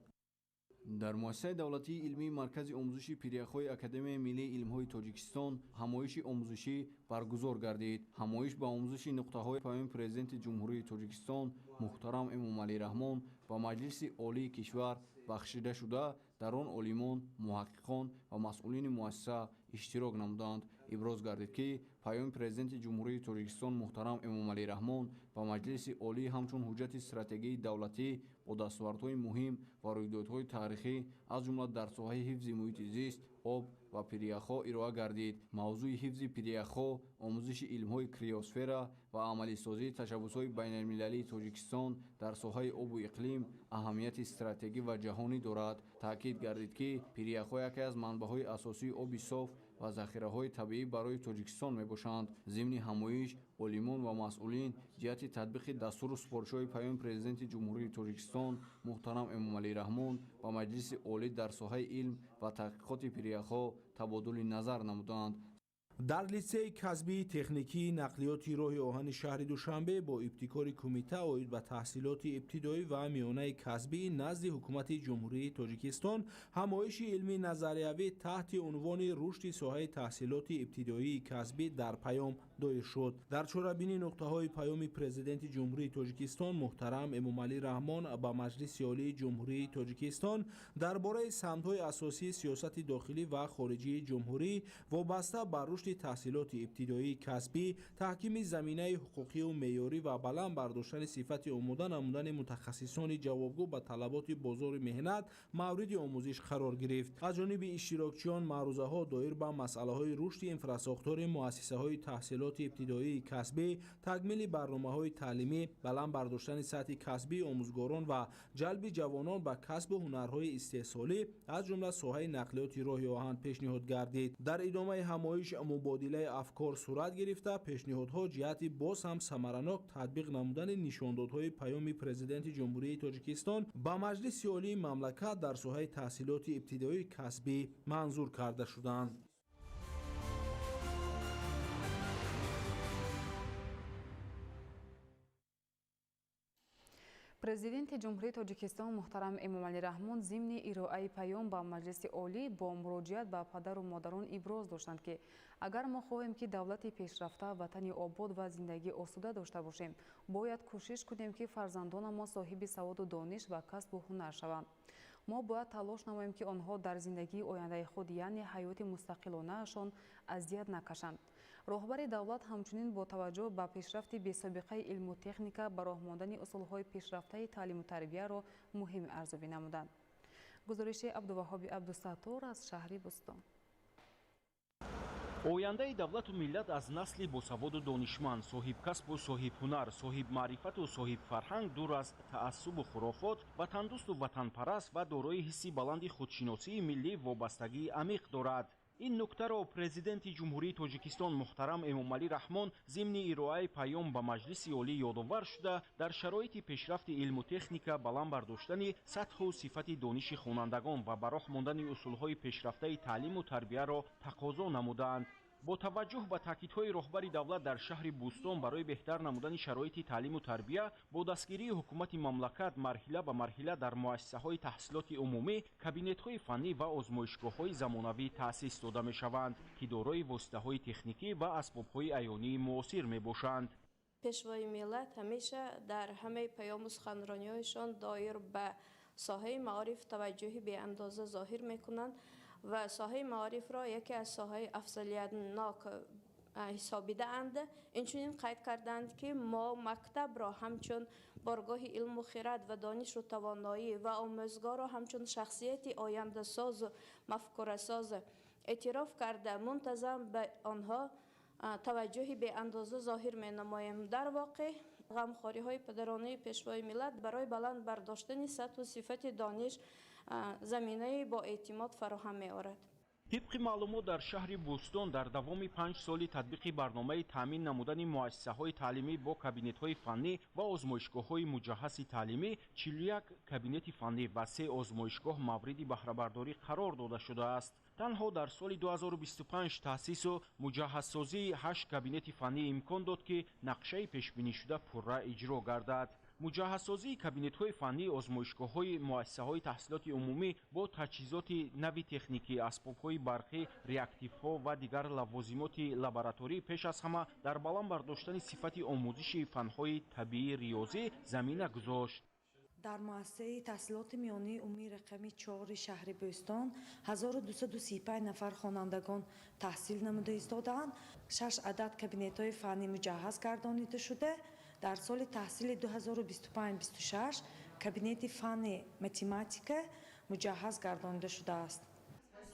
Дар муассисаи давлатии илмии Маркази омӯзиши пиряхҳои Академияи миллии илмҳои Тоҷикистон ҳамоиши омӯзишӣ баргузор гардид. Ҳамоиш ба омӯзиши нуқтаҳои Паёми Президенти Ҷумҳурии Тоҷикистон муҳтарам Эмомалӣ Раҳмон ба Маҷлиси Олии кишвар бахшида шуда, дар он олимон, муҳаққиқон ва масъулини муассиса иштирок намуданд. Иброз гардид, ки Паёми Президенти Ҷумҳурии Тоҷикистон муҳтарам Эмомалӣ Раҳмон ба Маҷлиси Олӣ ҳамчун ҳуҷҷати стратегии давлатӣ бо дастовардҳои муҳим ва рӯйдодҳои таърихӣ, аз ҷумла дар соҳаи ҳифзи муҳити зист, об ва пиряхҳо ироа гардид. Мавзӯи ҳифзи пиряхҳо, омӯзиши илмҳои криосфера ва амалисозии ташаббусҳои байналмилалии Тоҷикистон дар соҳаи обу иқлим аҳамияти стратегӣ ва ҷаҳонӣ дорад. Таъкид гардид, ки пиряхҳо яке аз манбаъҳои асосии оби соф ва захираҳои табиӣ барои Тоҷикистон мебошанд. Зимни ҳамоиш олимон ва масъулин ҷиҳати татбиқи дастуру супоришҳои Паёми Президенти Ҷумҳурии Тоҷикистон муҳтарам Эмомалӣ Раҳмон ба Маҷлиси Олӣ дар соҳаи илм ва таҳқиқоти пиряхҳо табодули назар намуданд. Дар литсейи касбии техникии нақлиёти роҳи оҳани шаҳри Душанбе бо ибтикори Кумита оид ба таҳсилоти ибтидоӣ ва миёнаи касбӣ назди Ҳукумати Ҷумҳурии Тоҷикистон ҳамоиши илмии назариявӣ таҳти унвони рушди соҳаи таҳсилоти ибтидоии касбӣ дар паём доир шуд. Дар чорабинӣ нуқтаҳои Паёми Президенти Ҷумҳурии Тоҷикистон муҳтарам Эмомалӣ Раҳмон ба Маҷлиси Олии Ҷумҳурии Тоҷикистон дар бораи самтҳои асосии сиёсати дохилӣ ва хориҷии ҷумҳурӣ вобаста ба рушди таҳсилоти ибтидоии касбӣ, таҳкими заминаи ҳуқуқию меъёрӣ ва баланд бардоштани сифати омода намудани мутахассисони ҷавобгӯ ба талаботи бозори меҳнат мавриди омӯзиш қарор гирифт. Аз ҷониби иштирокчиён маърузаҳо доир ба масъалаҳои рушди инфрасохтори муассисаҳои таҳсилоти ибтидоии касбӣ, такмили барномаҳои таълимӣ, баланд бардоштани сатҳи касбии омӯзгорон ва ҷалби ҷавонон ба касбу ҳунарҳои истеҳсолӣ, аз ҷумла соҳаи нақлиёти роҳи оҳан пешниҳод гардид. Дар идомаи ҳамоиш мубодилаи афкор сурат гирифта, пешниҳодҳо ҷиҳати боз ҳам самаранок татбиқ намудани нишондодҳои Паёми Президенти Ҷумҳурии Тоҷикистон ба Маҷлиси Олии мамлакат дар соҳаи таҳсилоти ибтидоии касбӣ манзур карда шуданд. Президенти Ҷумҳурии Тоҷикистон муҳтарам Эмомалӣ Раҳмон зимни ироаи паём ба Маҷлиси Олӣ бо муроҷиат ба падару модарон иброз доштанд, ки агар мо хоҳем, ки давлати пешрафта, ватани обод ва зиндагии осуда дошта бошем, бояд кӯшиш кунем, ки фарзандонамон соҳиби саводу дониш ва касбу ҳунар шаванд. Мо бояд талош намоем, ки онҳо дар зиндагии ояндаи худ, яъне ҳаёти мустақилонаашон, азият накашанд. Роҳбари давлат ҳамчунин бо таваҷҷӯҳ ба пешрафти бесобиқаи илму техника ба роҳ мондани усулҳои пешрафтаи таълиму тарбияро муҳим арзёбӣ намуданд. Гузориши Абдуваҳоби Абдусаттор аз шаҳри Бӯстон. Ояндаи давлату миллат аз насли босаводу донишманд, соҳибкасбу соҳибҳунар, соҳибмаърифату соҳибфарҳанг, дур аз таассубу хурофот, ватандӯсту ватанпараст ва дорои ҳисси баланди худшиносии миллӣ вобастагии амиқ дорад. Ин нуктаро Президенти Ҷумҳурии Тоҷикистон муҳтарам Эмомалӣ Раҳмон зимни ироаи паём ба Маҷлиси Олӣ ёдовар шуда, дар шароити пешрафти илму техника, баланд бардоштани сатҳу сифати дониши хонандагон ва ба роҳ мондани усулҳои пешрафтаи таълиму тарбияро тақозо намуданд. Бо таваҷҷӯҳ ба таъкидҳои роҳбари давлат, дар шаҳри Бӯстон барои беҳтар намудани шароити таълиму тарбия бо дастгирии ҳукумати мамлакат марҳила ба марҳила дар муассисаҳои таҳсилоти умумӣ кабинетҳои фаннӣ ва озмоишгоҳҳои замонавӣ таъсис дода мешаванд, ки дорои воситаҳои техникӣ ва асбобҳои аёнии муосир мебошанд. Пешвои миллат ҳамеша дар ҳамаи паёму суханрониҳояшон доир ба соҳаи маориф таваҷҷӯҳи беандоза зоҳир мекунанд ва соҳаи маорифро яке аз соҳаи афзалиятнок ҳисобидаанд. Инчунин қайд карданд, ки мо мактабро ҳамчун боргоҳи илму хирад ва донишу тавоноӣ ва омӯзгорро ҳамчун шахсияти ояндасозу мафкурасоз эътироф карда, мунтазам ба онҳо таваҷҷӯҳи беандоза зоҳир менамоем. Дар воқеъ, ғамхориҳои падаронаи Пешвои миллат барои баланд бардоштани сатҳу сифати дониш заминаи боэътимод фароҳам меорад. Тибқи маълумот, дар шаҳри Бӯстон дар давоми 5 соли татбиқи барномаи таъмин намудани муассисаҳои таълимӣ бо кабинетҳои фаннӣ ва озмоишгоҳҳои муҷаҳҳаси таълимӣ 41 кабинети фаннӣ ва 3 озмоишгоҳ мавриди баҳрабардорӣ қарор дода шудааст. Танҳо дар соли 2025 таъсису муҷаҳҳазсозии 8 кабинети фаннӣ имкон дод, ки нақшаи пешбинишуда пурра иҷро гардад. Муҷаҳҳазсозии кабинетҳои фаннӣ, озмоишгоҳҳои муассисаҳои таҳсилоти умумӣ бо таҷҳизоти нави техникӣ, асбобҳои барқӣ, реактивҳо ва дигар лавозимоти лабораторӣ пеш аз ҳама дар баланд бардоштани сифати омӯзиши фанҳои табиӣ, риёзӣ замина гузошт. Дар муассисаи таҳсилоти миёнаи умумии рақами 4 шаҳри Бӯстон 1235 нафар хонандагон таҳсил намуда истодаанд. 6 адад кабинетҳои фаннӣ муҷаҳҳаз гардонида шуда, дар соли таҳсили 2025-26 кабинети фанни математика муҷаҳҳаз гардонида шудааст.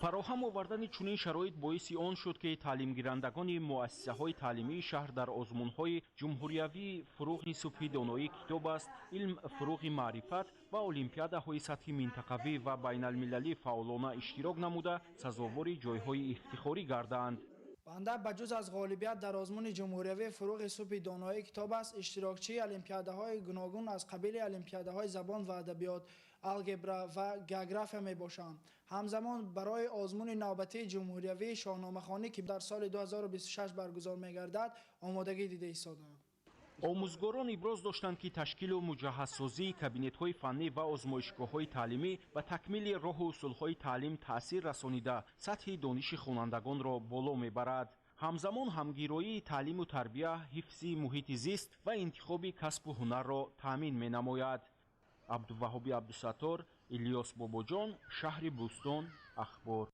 Фароҳам овардани чунин шароит боиси он шуд, ки таълимгирандагони муассисаҳои таълимии шаҳр дар озмунҳои ҷумҳуриявии «Фуруғи субҳи доноӣ китоб аст», «Илм фуруғи маърифат» ва олимпиадаҳои сатҳи минтақавӣ ва байналмилалӣ фаъолона иштирок намуда, сазовори ҷойҳои ифтихорӣ гарданд. Банда ба ҷуз аз ғолибият дар озмуни ҷумҳуриявии «Фуруғи субҳи доноӣ китоб аст», иштирокчии олимпиадаҳои гуногун аз қабили олимпиадаҳои забон ва адабиёт, алгебра ва география мебошам. Ҳамзамон барои озмуни навбатии ҷумҳуриявии шоҳномахонӣ, ки дар соли 2026 баргузор мегардад, омодагӣ дида истодаам. Омӯзгорон иброз доштанд, ки ташкилу муҷаҳҳазсозии кабинетҳои фаннӣ ва озмоишгоҳҳои таълимӣ ба такмили роҳу усулҳои таълим таъсир расонида, сатҳи дониши хонандагонро боло мебарад. Ҳамзамон ҳамгироии таълиму тарбия, ҳифзи муҳити зист ва интихоби касбу ҳунарро таъмин менамояд. Абдуваҳоби Абдусаттор, Илёс Бобоҷон, шаҳри Бӯстон, Ахбор.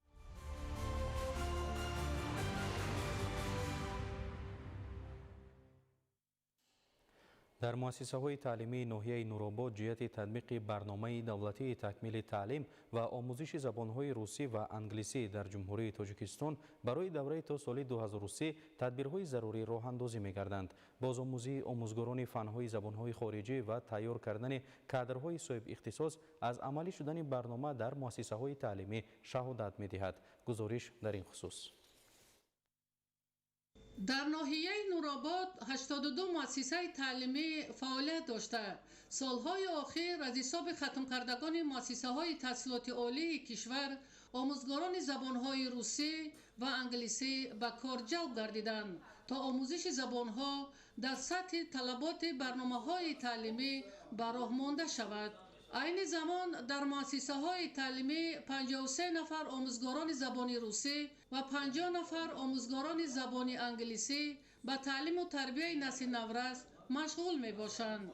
Дар муассисаҳои таълимии ноҳияи Нуробод ҷиҳати татбиқи барномаи давлатии такмили таълим ва омӯзиши забонҳои русӣ ва англисӣ дар Ҷумҳурии Тоҷикистон барои давраи то соли 2003 тадбирҳои зарурӣ роҳандозӣ мегарданд. Бозомӯзии омӯзгорони фанҳои забонҳои хориҷӣ ва тайёр кардани кадрҳои соҳибихтисос аз амалӣ шудани барнома дар муассисаҳои таълимӣ шаҳодат медиҳад. Гузориш дар ин хусус. Дар ноҳияи Нуробод 82 муассисаи таълимӣ фаъолият дошта, солҳои охир аз ҳисоби хатмкардагони муассисаҳои таҳсилоти олии кишвар омӯзгорони забонҳои русӣ ва англисӣ ба кор ҷалб гардиданд, то омӯзиши забонҳо дар сатҳи талаботи барномаҳои таълимӣ ба роҳ монда шавад. Айни замон дар муассисаҳои таълимӣ 53 нафар омӯзгорони забони русӣ ва 50 нафар омӯзгорони забони англисӣ ба таълиму тарбияи насли наврас машғул мебошанд.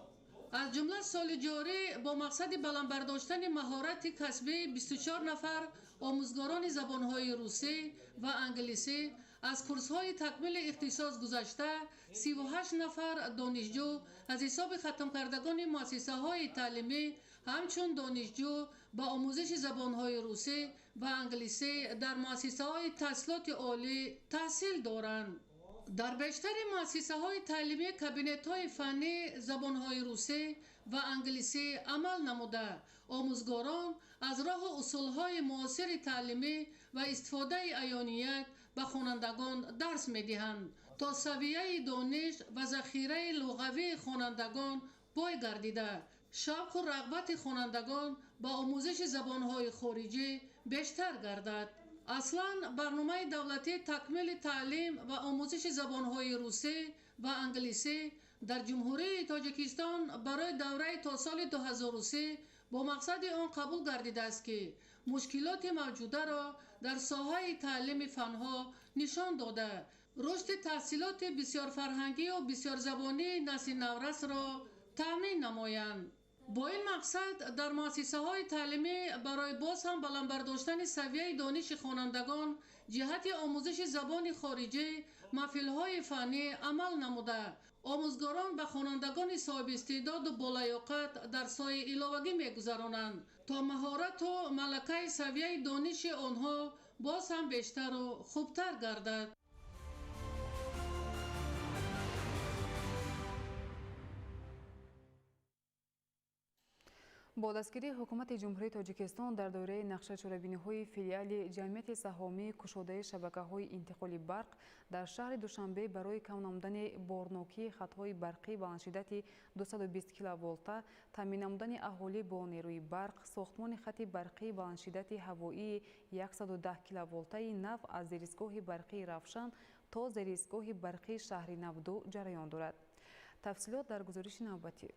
Аз ҷумла соли ҷорӣ бо мақсади баланд бардоштани маҳорати касбӣ 24 нафар омӯзгорони забонҳои русӣ ва англисӣ аз курсҳои такмили ихтисос гузашта, 38 нафар донишҷӯ аз ҳисоби хатмкардагони муассисаҳои таълимӣ ҳамчун донишҷӯ ба омӯзиши забонҳои русӣ ва англисӣ дар муассисаҳои таҳсилоти олӣ таҳсил доранд. Дар бештари муассисаҳои таълимӣ кабинетҳои фаннӣ забонҳои русӣ ва англисӣ амал намуда, омӯзгорон аз роҳу усулҳои муосири таълимӣ ва истифодаи аёният ба хонандагон дарс медиҳанд, то савияи дониш ва захираи луғавии хонандагон бой гардида, шавқу рағбати хонандагон ба омӯзиши забонҳои хориҷӣ бештар гардад. Аслан барномаи давлатии такмили таълим ва омӯзиши забонҳои русӣ ва англисӣ дар Ҷумҳурии Тоҷикистон барои давраи то соли 2003 бо мақсади он қабул гардидааст, ки мушкилоти мавҷударо дар соҳаи таълими фанҳо нишон дода, рушди таҳсилоти бисёрфарҳангию бисёрзабонии насли наврасро таъмин намоянд. Бо ин мақсад дар муассисаҳои таълимӣ барои боз ҳам баланд бардоштани савияи дониши хонандагон ҷиҳати омӯзиши забони хориҷӣ маҳфилҳои фаннӣ амал намуда, омӯзгорон ба хонандагони соҳибистеъдоду болаёқат дарсҳои иловагӣ мегузаронанд, то маҳорату малакаи савияи дониши онҳо боз ҳам бештару хубтар гардад. Бо дастгирии ҳукумати Ҷумҳурии Тоҷикистон дар доираи нақша чорабиниҳои филиали ҷамъияти саҳомии кушодаи шабакаҳои интиқоли барқ дар шаҳри Душанбе барои кам намудани борнокии хатҳои барқӣ баландшиддати 220 киловолта, таъмин намудани аҳолӣ бо нерӯи барқ, сохтмони хати барқии баландшиддати ҳавоии 110 киловолтаи нав аз зеристгоҳи барқии Равшан то зеристгоҳи барқии шаҳри Навду ҷараён дорад. Тафсилот дар гузориши навбатӣ.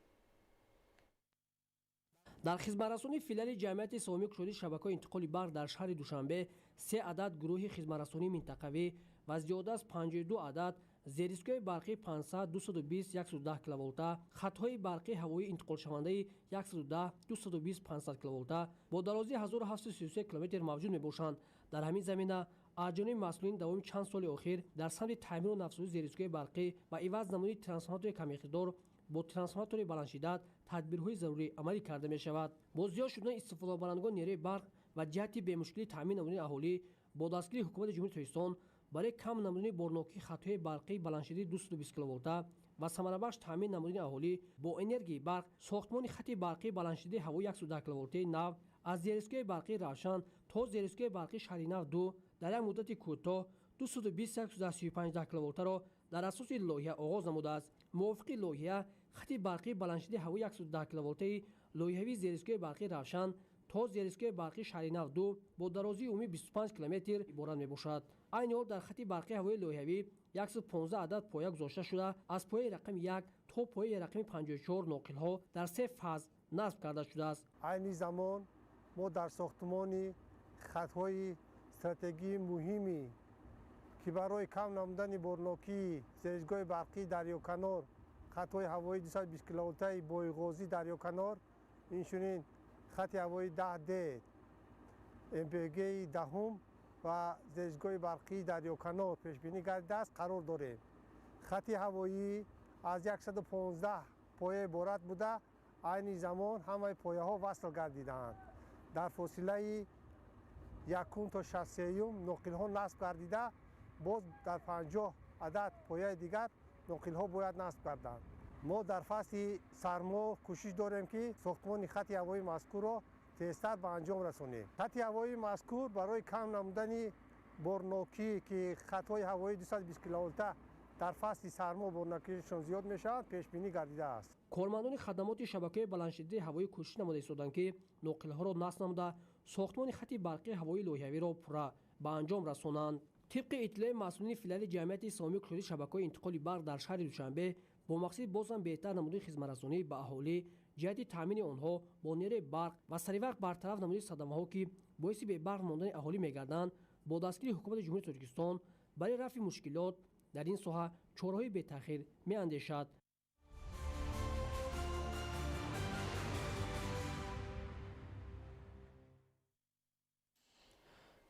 Дар хизматрасонии филиали ҷамъияти саҳомии кушодаи шабакаҳои интиқоли барқ дар шаҳри Душанбе 3 адад гурӯҳи хизматрасонии минтақавӣ ва зиёда аз 52 адад зеристгоҳи барқии 500, 220, 110 киловолта, хатҳои барқии ҳавоии интиқолшавандаи 110, 220, 500 киловолта бо дарозии 1733 километр мавҷуд мебошанд. Дар ҳамин замина аз ҷониби масъулин давоми чанд соли охир дар самти таъмиру навсозии зеристгоҳи барқӣ ва иваз намудани трансформатори камиқдор бо трансформатори баландшиддат тадбирҳои зарурӣ амалӣ карда мешавад. Бо зиёд шудани истифодабарандагони нерӯи барқ ва ҷиҳати бемушкилӣ таъмин намудани аҳолӣ бо дастгирии ҳукумати Ҷумҳурии Тоҷикистон барои кам намудани борнокии хатҳои барқии баландшиддати 220 киловолта ва самарабахш таъмин намудани аҳолӣ бо энергияи барқ, сохтмони хати барқии баландшиддати ҳавои 110 киловолтаи нав аз зеристгоҳи барқии Равшан то зеристгоҳи барқии шаҳри Нав 2 дар як муддати кӯтоҳ 220 киловолтаро дар асоси лоиҳа оғоз намудааст. Мувофиқи лоиҳа хати барқии баландшиддати ҳавои 110 киловолтаи лоиҳавии зеристгоҳи барқии Равшан то зеристгоҳи барқии шаҳри Нав 2 бо дарозии умумӣ 25 километр иборат мебошад. Айни ҳол дар хати барқии ҳавои лоиҳавӣ 115 адад поя гузошта шуда, аз пояи рақами 1 то пояи рақами 54 ноқилҳо дар 3 фаз насб карда шудааст. Айни замон мо дар сохтмони хатҳои стратегии муҳими ки барои кам намудани борнокии зеристгоҳи барқии Дарёканор, хатҳои ҳавоии 220 киловолтаи Бойғозӣ Дарёканор, инчунин хати ҳавоии 10D МПГ-и 10 ва зеристгоҳи барқии Дарёканор пешбинӣ гардидааст, қарор дорем. Хати ҳавоӣ аз 115 поя иборат буда, айни замон ҳамаи пояҳо васл гардидаанд. Дар фосилаи 1 то 63 ноқилҳо насб гардида, боз дар 50 адад пояи дигар ноқилҳо бояд насб гарданд. Мо дар фасли сармо кӯшиш дорем, ки сохтмони хати ҳавоии мазкурро тезтар ба анҷом расонем. Хати ҳавоии мазкур барои кам намудани борнокӣ, ки хатҳои ҳавоии 220 киловолта дар фасли сармо борнокиашон зиёд мешавад, пешбинӣ гардидааст. Кормандони хадамоти шабакаи баландшиддати ҳавоӣ кӯшиш намуда истоданд, ки ноқилҳоро насб намуда, сохтмони хати барқии ҳавоии лоиҳавиро пурра ба анҷом расонанд. Тибқи иттилои масъулини филиали ҷамъияти саҳомии кушодаи шабакаҳои интиқоли барқ дар шаҳри Душанбе бо мақсади бозам беҳтар намудани хизматрасонӣ ба аҳолӣ ҷиҳати таъмини онҳо бо нерӯи барқ ва саривақт бартараф намудани садамаҳо, ки боиси бебарқ мондани аҳолӣ мегарданд, бо дастгирии ҳукумати Ҷумҳурии Тоҷикистон барои рафъи мушкилот дар ин соҳа чораҳои бетаъхир меандешад.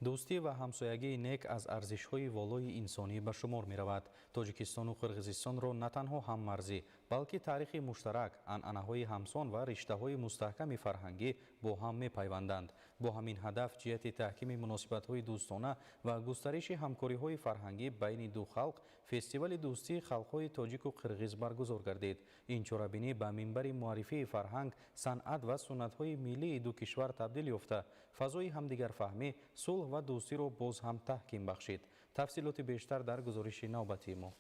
Дӯстӣ ва ҳамсоягии нек аз арзишҳои волои инсонӣ ба шумор меравад. Тоҷикистону Қирғизистонро на танҳо ҳаммарзӣ, балки таърихи муштарак, анъанаҳои ҳамсон ва риштаҳои мустаҳками фарҳангӣ бо ҳам мепайванданд. Бо ҳамин ҳадаф ҷиҳати таҳкими муносибатҳои дӯстона ва густариши ҳамкориҳои фарҳангӣ байни ду халқ фестивали дӯстии халқҳои тоҷику қирғиз баргузор гардид. Ин чорабинӣ ба минбари муаррифии фарҳанг, санъат ва суннатҳои миллии ду кишвар табдил ёфта, фазои ҳамдигарфаҳмӣ, сулҳ ва дӯстиро боз ҳам таҳким бахшид. Тафсилоти бештар дар гузориши навбатии мо.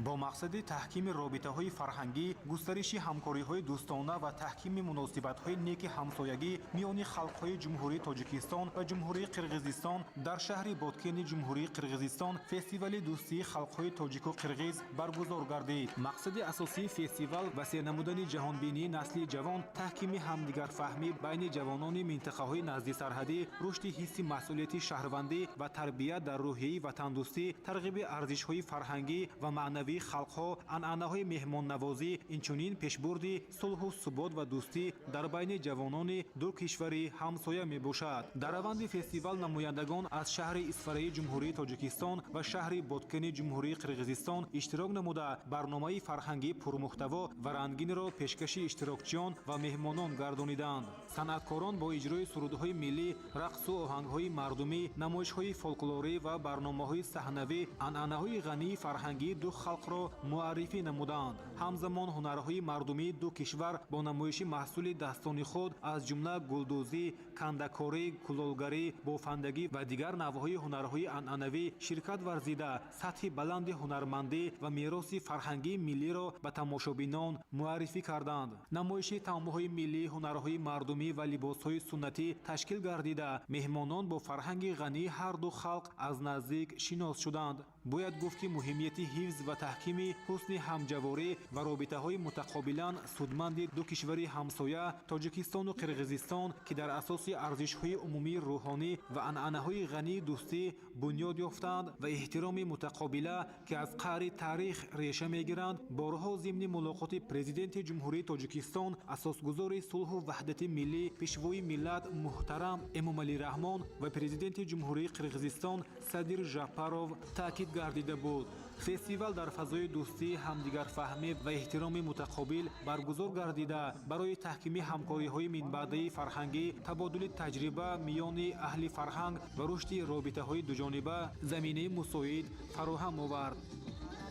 Бо мақсади таҳкими робитаҳои фарҳангӣ, густариши ҳамкориҳои дӯстона ва таҳкими муносибатҳои неки ҳамсоягӣ миёни халқҳои Ҷумҳурии Тоҷикистон ва Ҷумҳурии Қирғизистон дар шаҳри Боткени Ҷумҳурии Қирғизистон фестивали дӯстии халқҳои тоҷику қирғиз баргузор гардид. Мақсади асосии фестивал васеъ намудани ҷаҳонбинии насли ҷавон, таҳкими ҳамдигарфаҳмӣ байни ҷавонони минтақаҳои наздисарҳадӣ, рушди ҳисси масъулияти шаҳрвандӣ ва тарбия дар рӯҳияи ватандӯстӣ, тарғиби арзишҳои фарҳангӣ ва маънавии маънавии халқҳо, анъанаҳои меҳмоннавозӣ, инчунин пешбурди сулҳу субот ва дӯстӣ дар байни ҷавонони ду кишвари ҳамсоя мебошад. Дар раванди фестивал намояндагон аз шаҳри Исфараи Ҷумҳурии Тоҷикистон ва шаҳри Боткени Ҷумҳурии Қирғизистон иштирок намуда, барномаи фарҳангии пурмуҳтаво ва рангинро пешкаши иштирокчиён ва меҳмонон гардониданд. Санъаткорон бо иҷрои сурудҳои миллӣ, рақсу оҳангҳои мардумӣ, намоишҳои фолклорӣ ва барномаҳои саҳнавӣ анъанаҳои ғании фарҳангии ду халқро муаррифӣ намуданд. Ҳамзамон ҳунарҳои мардумии ду кишвар бо намоиши маҳсули дастони худ, аз ҷумла гулдӯзӣ, кандакорӣ, кулолгарӣ, бофандагӣ ва дигар навъҳои ҳунарҳои анъанавӣ ширкат варзида, сатҳи баланди ҳунармандӣ ва мероси фарҳангии миллиро ба тамошобинон муаррифӣ карданд. Намоиши таомҳои миллӣ, ҳунарҳои мардумӣ ва либосҳои суннатӣ ташкил гардида, меҳмонон бо фарҳанги ғании ҳар ду халқ аз наздик шинос шуданд. Бояд гуфт, ки муҳимияти ҳифз ва таҳкими ҳусни ҳамҷаворӣ ва робитаҳои мутақобилан судманди ду кишвари ҳамсоя Тоҷикистону Қирғизистон, ки дар асоси арзишҳои умумии рӯҳонӣ ва анъанаҳои ғании дӯстӣ бунёд ёфтанд ва эҳтироми мутақобила, ки аз қаъри таърих реша мегиранд, борҳо зимни мулоқоти Президенти Ҷумҳурии Тоҷикистон, асосгузори сулҳу ваҳдати миллӣ, Пешвои миллат муҳтарам Эмомалӣ Раҳмон ва Президенти Ҷумҳурии Қирғизистон Садир Жапаров таъкид гардида буд. Фестивал дар фазои дӯстӣ, ҳамдигарфаҳмӣ ва эҳтироми мутақобил баргузор гардида, барои таҳкими ҳамкориҳои минбаъдаи фарҳангӣ, табодули таҷриба миёни аҳли фарҳанг ва рушди робитаҳои дуҷониба заминаи мусоид фароҳам овард.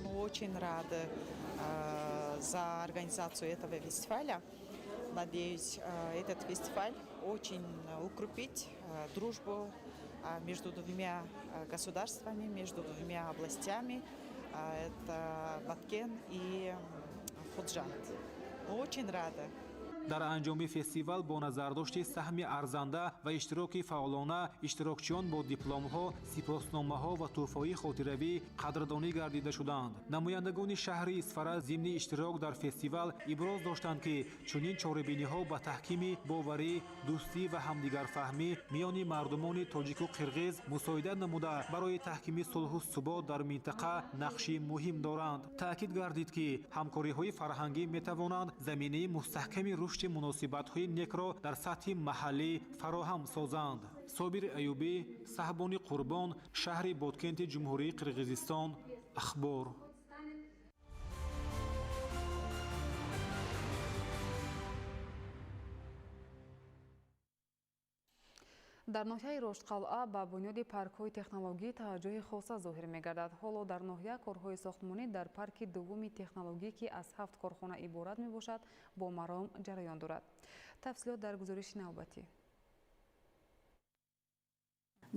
Мы очень рады за организацию этого фестиваля. Надеюсь, этот фестиваль очень укрепит дружбу между двумя государствами, между двумя областями. Это Баткен и Худжанд. Мы очень рады. Дар анҷоми фестивал бо назардошти саҳми арзанда ва иштироки фаъолона иштирокчиён бо дипломҳо, сипосномаҳо ва тӯҳфаҳои хотиравӣ қадрдонӣ гардида шуданд. Намояндагони шаҳри Исфара зимни иштирок дар фестивал иброз доштанд, ки чунин чорабиниҳо ба таҳкими боварӣ, дӯстӣ ва ҳамдигарфаҳмӣ миёни мардумони тоҷику қирғиз мусоидат намуда, барои таҳкими сулҳу субот дар минтақа нақши муҳим доранд. Таъкид гардид, ки ҳамкориҳои фарҳангӣ метавонанд заминаи мустаҳками рушди муносибатҳои некро дар сатҳи маҳаллӣ фароҳам созанд. Собир Аюбӣ, Саҳбони Қурбон, шаҳри Боткенти Ҷумҳурии Қирғизистон, Ахбор. Дар ноҳияи Роштқалъа ба бунёди паркҳои технологӣ таваҷҷӯҳи хоса зоҳир мегардад. Ҳоло дар ноҳия корҳои сохтмонӣ дар парки дуввуми технологӣ, ки аз 7 корхона иборат мебошад, бо маром ҷараён дорад. Тафсилот дар гузориши навбатӣ.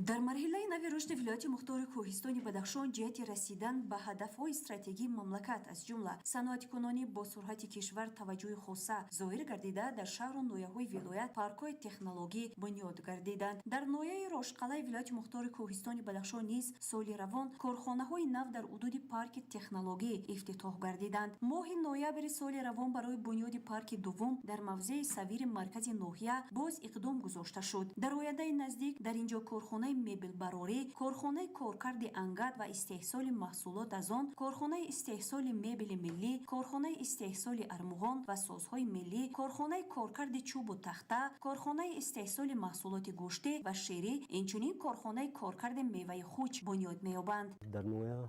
Дар марҳилаи нави рушди вилояти мухтори Кӯҳистони Бадахшон ҷиҳати расидан ба ҳадафҳои стратегии мамлакат, аз ҷумла саноаткунонӣ бо суръати кишвар таваҷҷӯҳи хоса зоҳир гардида, дар шаҳру ноҳияҳои вилоят паркҳои технологӣ бунёд гардиданд. Дар ноҳияи Роштқалъаи вилояти мухтори Кӯҳистони Бадахшон низ соли равон корхонаҳои нав дар ҳудуди парки технологӣ ифтитоҳ гардиданд. Моҳи ноябри соли равон барои бунёди парки дуввум дар мавзеи савири маркази ноҳия боз иқдом гузошта шуд. Дар ояндаи наздик дар ин ҷо корхонаи мебелбарорӣ, корхонаи коркарди ангат ва истеҳсоли маҳсулот аз он, корхонаи истеҳсоли мебели миллӣ, корхонаи истеҳсоли армуғон ва созҳои миллӣ, корхонаи коркарди чӯбу тахта, корхонаи истеҳсоли маҳсулоти гӯштӣ ва ширӣ, инчунин корхонаи коркарди меваи хуч бунёд меёбанд. Дар ноҳия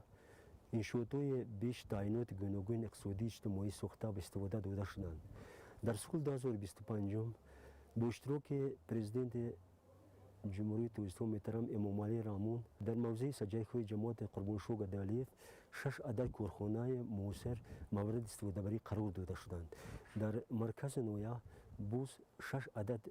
иншоотҳои беш таъиноти гуногуни иқтисодӣ, иҷтимоӣ сохта ва истифода дода шуданд. Дар соли 2025 бо иштироки президенти Ҷумҳурии Тоҷикистон муҳтарам Эмомалӣ Раҳмон дар мавзеи саҷайхои ҷамоати Қурбоншоҳ Гадалиев 6 адад корхонаи муосир мавриди истифодабарӣ қарор дода шуданд. Дар маркази ноҳия боз 6 адад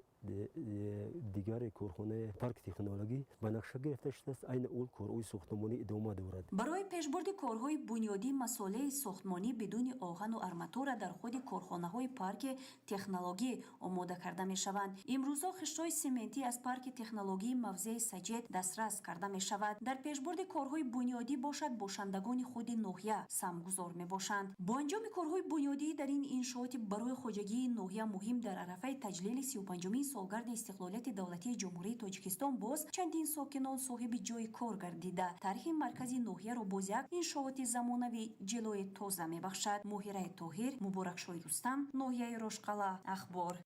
дигари корхонаи парки технологӣ ба нақша гирифта шудааст. Айни ҳол корҳои сохтмонӣ идома дорад. Барои пешбурди корҳои бунёдӣ масолеҳи сохтмонӣ бидуни оҳану арматура дар худи корхонаҳои парки технологӣ омода карда мешаванд. Имрӯзҳо хиштҳои сементӣ аз парки технологии мавзеи Саҷед дастрас карда мешавад. Дар пешбурди корҳои бунёдӣ бошад бошандагони худи ноҳия самгузор мебошанд. Бо анҷоми корҳои бунёдӣ дар ин иншооти барои хоҷагии ноҳия муҳим дар Дар арафаи таҷлили 35-умин солгарди истиқлолияти давлатии Ҷумҳурии Тоҷикистон боз чандин сокинон соҳиби ҷойи кор гардида, таърихи маркази ноҳияро боз як иншооти замонавӣ ҷилои тоза мебахшад. Моҳираи Тоҳир, Муборакшоҳи Рустам, ноҳияи Рошқала, Ахбор.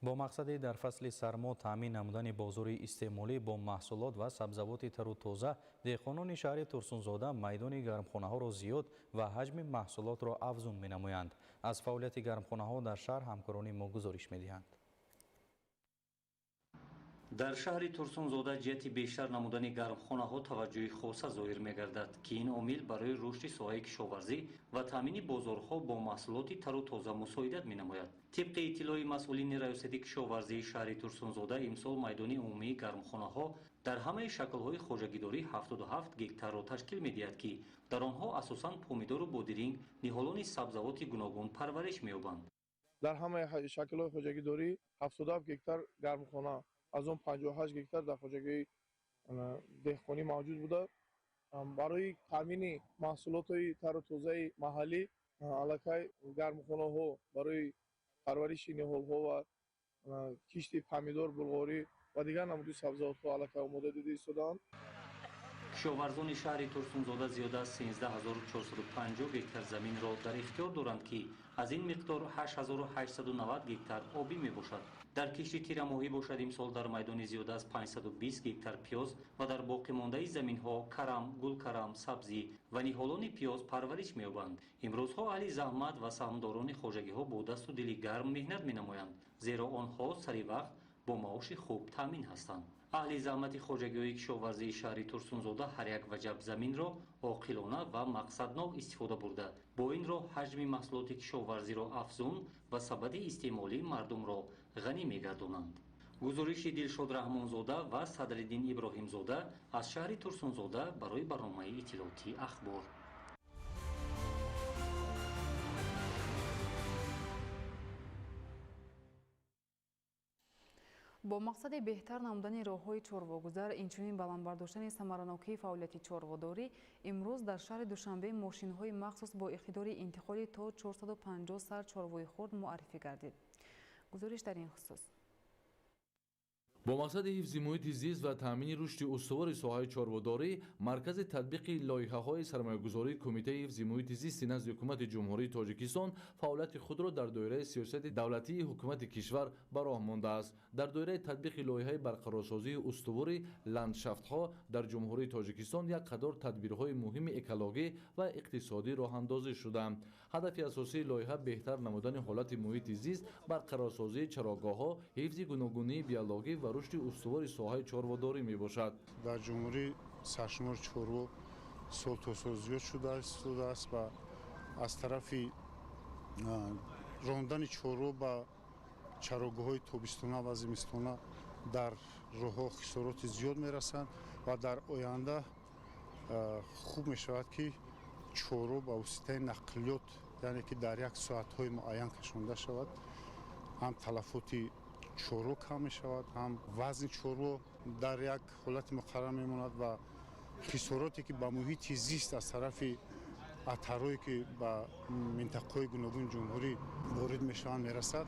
Бо мақсади дар фасли сармо таъмин намудани бозори истеъмолӣ бо маҳсулот ва сабзавоти тару тоза, деҳқонони шаҳри Турсунзода майдони гармхонаҳоро зиёд ва ҳаҷми маҳсулотро афзун менамоянд. Аз фаъолияти гармхонаҳо дар шаҳр ҳамкорони мо гузориш медиҳанд. Дар шаҳри Турсунзода ҷиҳати бештар намудани гармхонаҳо таваҷҷӯҳи хоса зоҳир мегардад, ки ин омил барои рушди соҳаи кишоварзӣ ва таъмини бозорҳо бо маҳсулоти тару тоза мусоидат менамояд. Тибқи иттилои масъулини раёсати кишоварзии шаҳри Турсунзода, имсол майдони умумии гармхонаҳо дар ҳамаи шаклҳои хоҷагидорӣ 77 гектарро ташкил медиҳад, ки дар онҳо асосан помидору бодиринг, ниҳолони сабзавоти гуногун парвариш меёбанд. Дар ҳамаи шаклҳои хоҷагидорӣ 77 гектар гармхона, аз он 58 гектар дар хоҷагии деҳқонӣ мавҷуд буда. Барои таъмини маҳсулотҳои тару тозаи маҳаллӣ аллакай гармхонаҳо барои парвариши ниҳолҳо ва кишти помидор, булғорӣ ва дигар намуди сабзавотҳо аллакай омода дида истодаанд. Кишоварзони шаҳри Турсунзода зиёда аз 13450 гектар заминро дар ихтиёр доранд, ки аз ин миқдор 8890 гектар обӣ мебошад. Дар кишти тирамоҳӣ бошад, имсол дар майдони зиёда аз 520 гектар пиёз ва дар боқимондаи заминҳо карам, гулкарам, сабзӣ ва ниҳолони пиёз парвариш меёбанд. Имрӯзҳо аҳли заҳмат ва саҳмдорони хоҷагиҳо бо дасту дили гарм меҳнат менамоянд, зеро онҳо сари вақт бо маоши хуб таъмин ҳастанд. Аҳли заҳмати хоҷагиҳои кишоварзии шаҳри Турсунзода ҳар як ваҷаб заминро оқилона ва мақсаднок истифода бурда, бо ин роҳ ҳаҷми маҳсулоти кишоварзиро афзун ва сабади истеъмолии мардумро ғанӣ мегардонанд. Гузориши Дилшод Раҳмонзода ва Садриддин Иброҳимзода аз шаҳри Турсунзода барои барномаи иттилоотии Ахбор. Бо мақсади беҳтар намудани роҳҳои чорвогузар, инчунин баланд бардоштани самаранокии фаъолияти чорводорӣ, имрӯз дар шаҳри Душанбе мошинҳои махсус бо иқтидори интиқоли то 450 сар чорвои хурд муаррифӣ гардид. Гузориш дар ин хусус. Бо мақсади ҳифзи муҳити зист ва таъмини рушди устувори соҳаи чорводорӣ, маркази татбиқи лоиҳаҳои сармоягузории Кумитаи ҳифзи муҳити зисти назди Ҳукумати Ҷумҳурии Тоҷикистон фаъолияти худро дар доираи сиёсати давлатии ҳукумати кишвар ба роҳ мондааст. Дар доираи татбиқи лоиҳаи барқарорсозии устувори ландшафтҳо дар Ҷумҳурии Тоҷикистон як қатор тадбирҳои муҳими экологӣ ва иқтисодӣ роҳандозӣ шуданд. Ҳадафи асосии лоиҳа беҳтар намудани ҳолати муҳити зист, барқарорсозии чарогоҳҳо, ҳифзи гуногунии биологӣ ва рушди устувори соҳаи чорводорӣ мебошад. Дар ҷумҳурӣ саршумори чорво сол то сол зиёд шудааст ва аз тарафи рондани чорво ба чарогоҳҳои тобистона ва зимистона дар роҳҳо хисороти зиёд мерасанд ва дар оянда хуб мешавад, ки чорво ба воситаи нақлиёт, яъне ки дар як соатҳои муайян кашонда шавад, ҳам талафоти чорво кам мешавад, ҳам вазни чорво дар як ҳолати муқаррар мемонад ва хисороте ки ба муҳити зист аз тарафи атарҳое ки ба минтақаҳои гуногуни ҷумҳурӣ ворид мешаванд мерасад,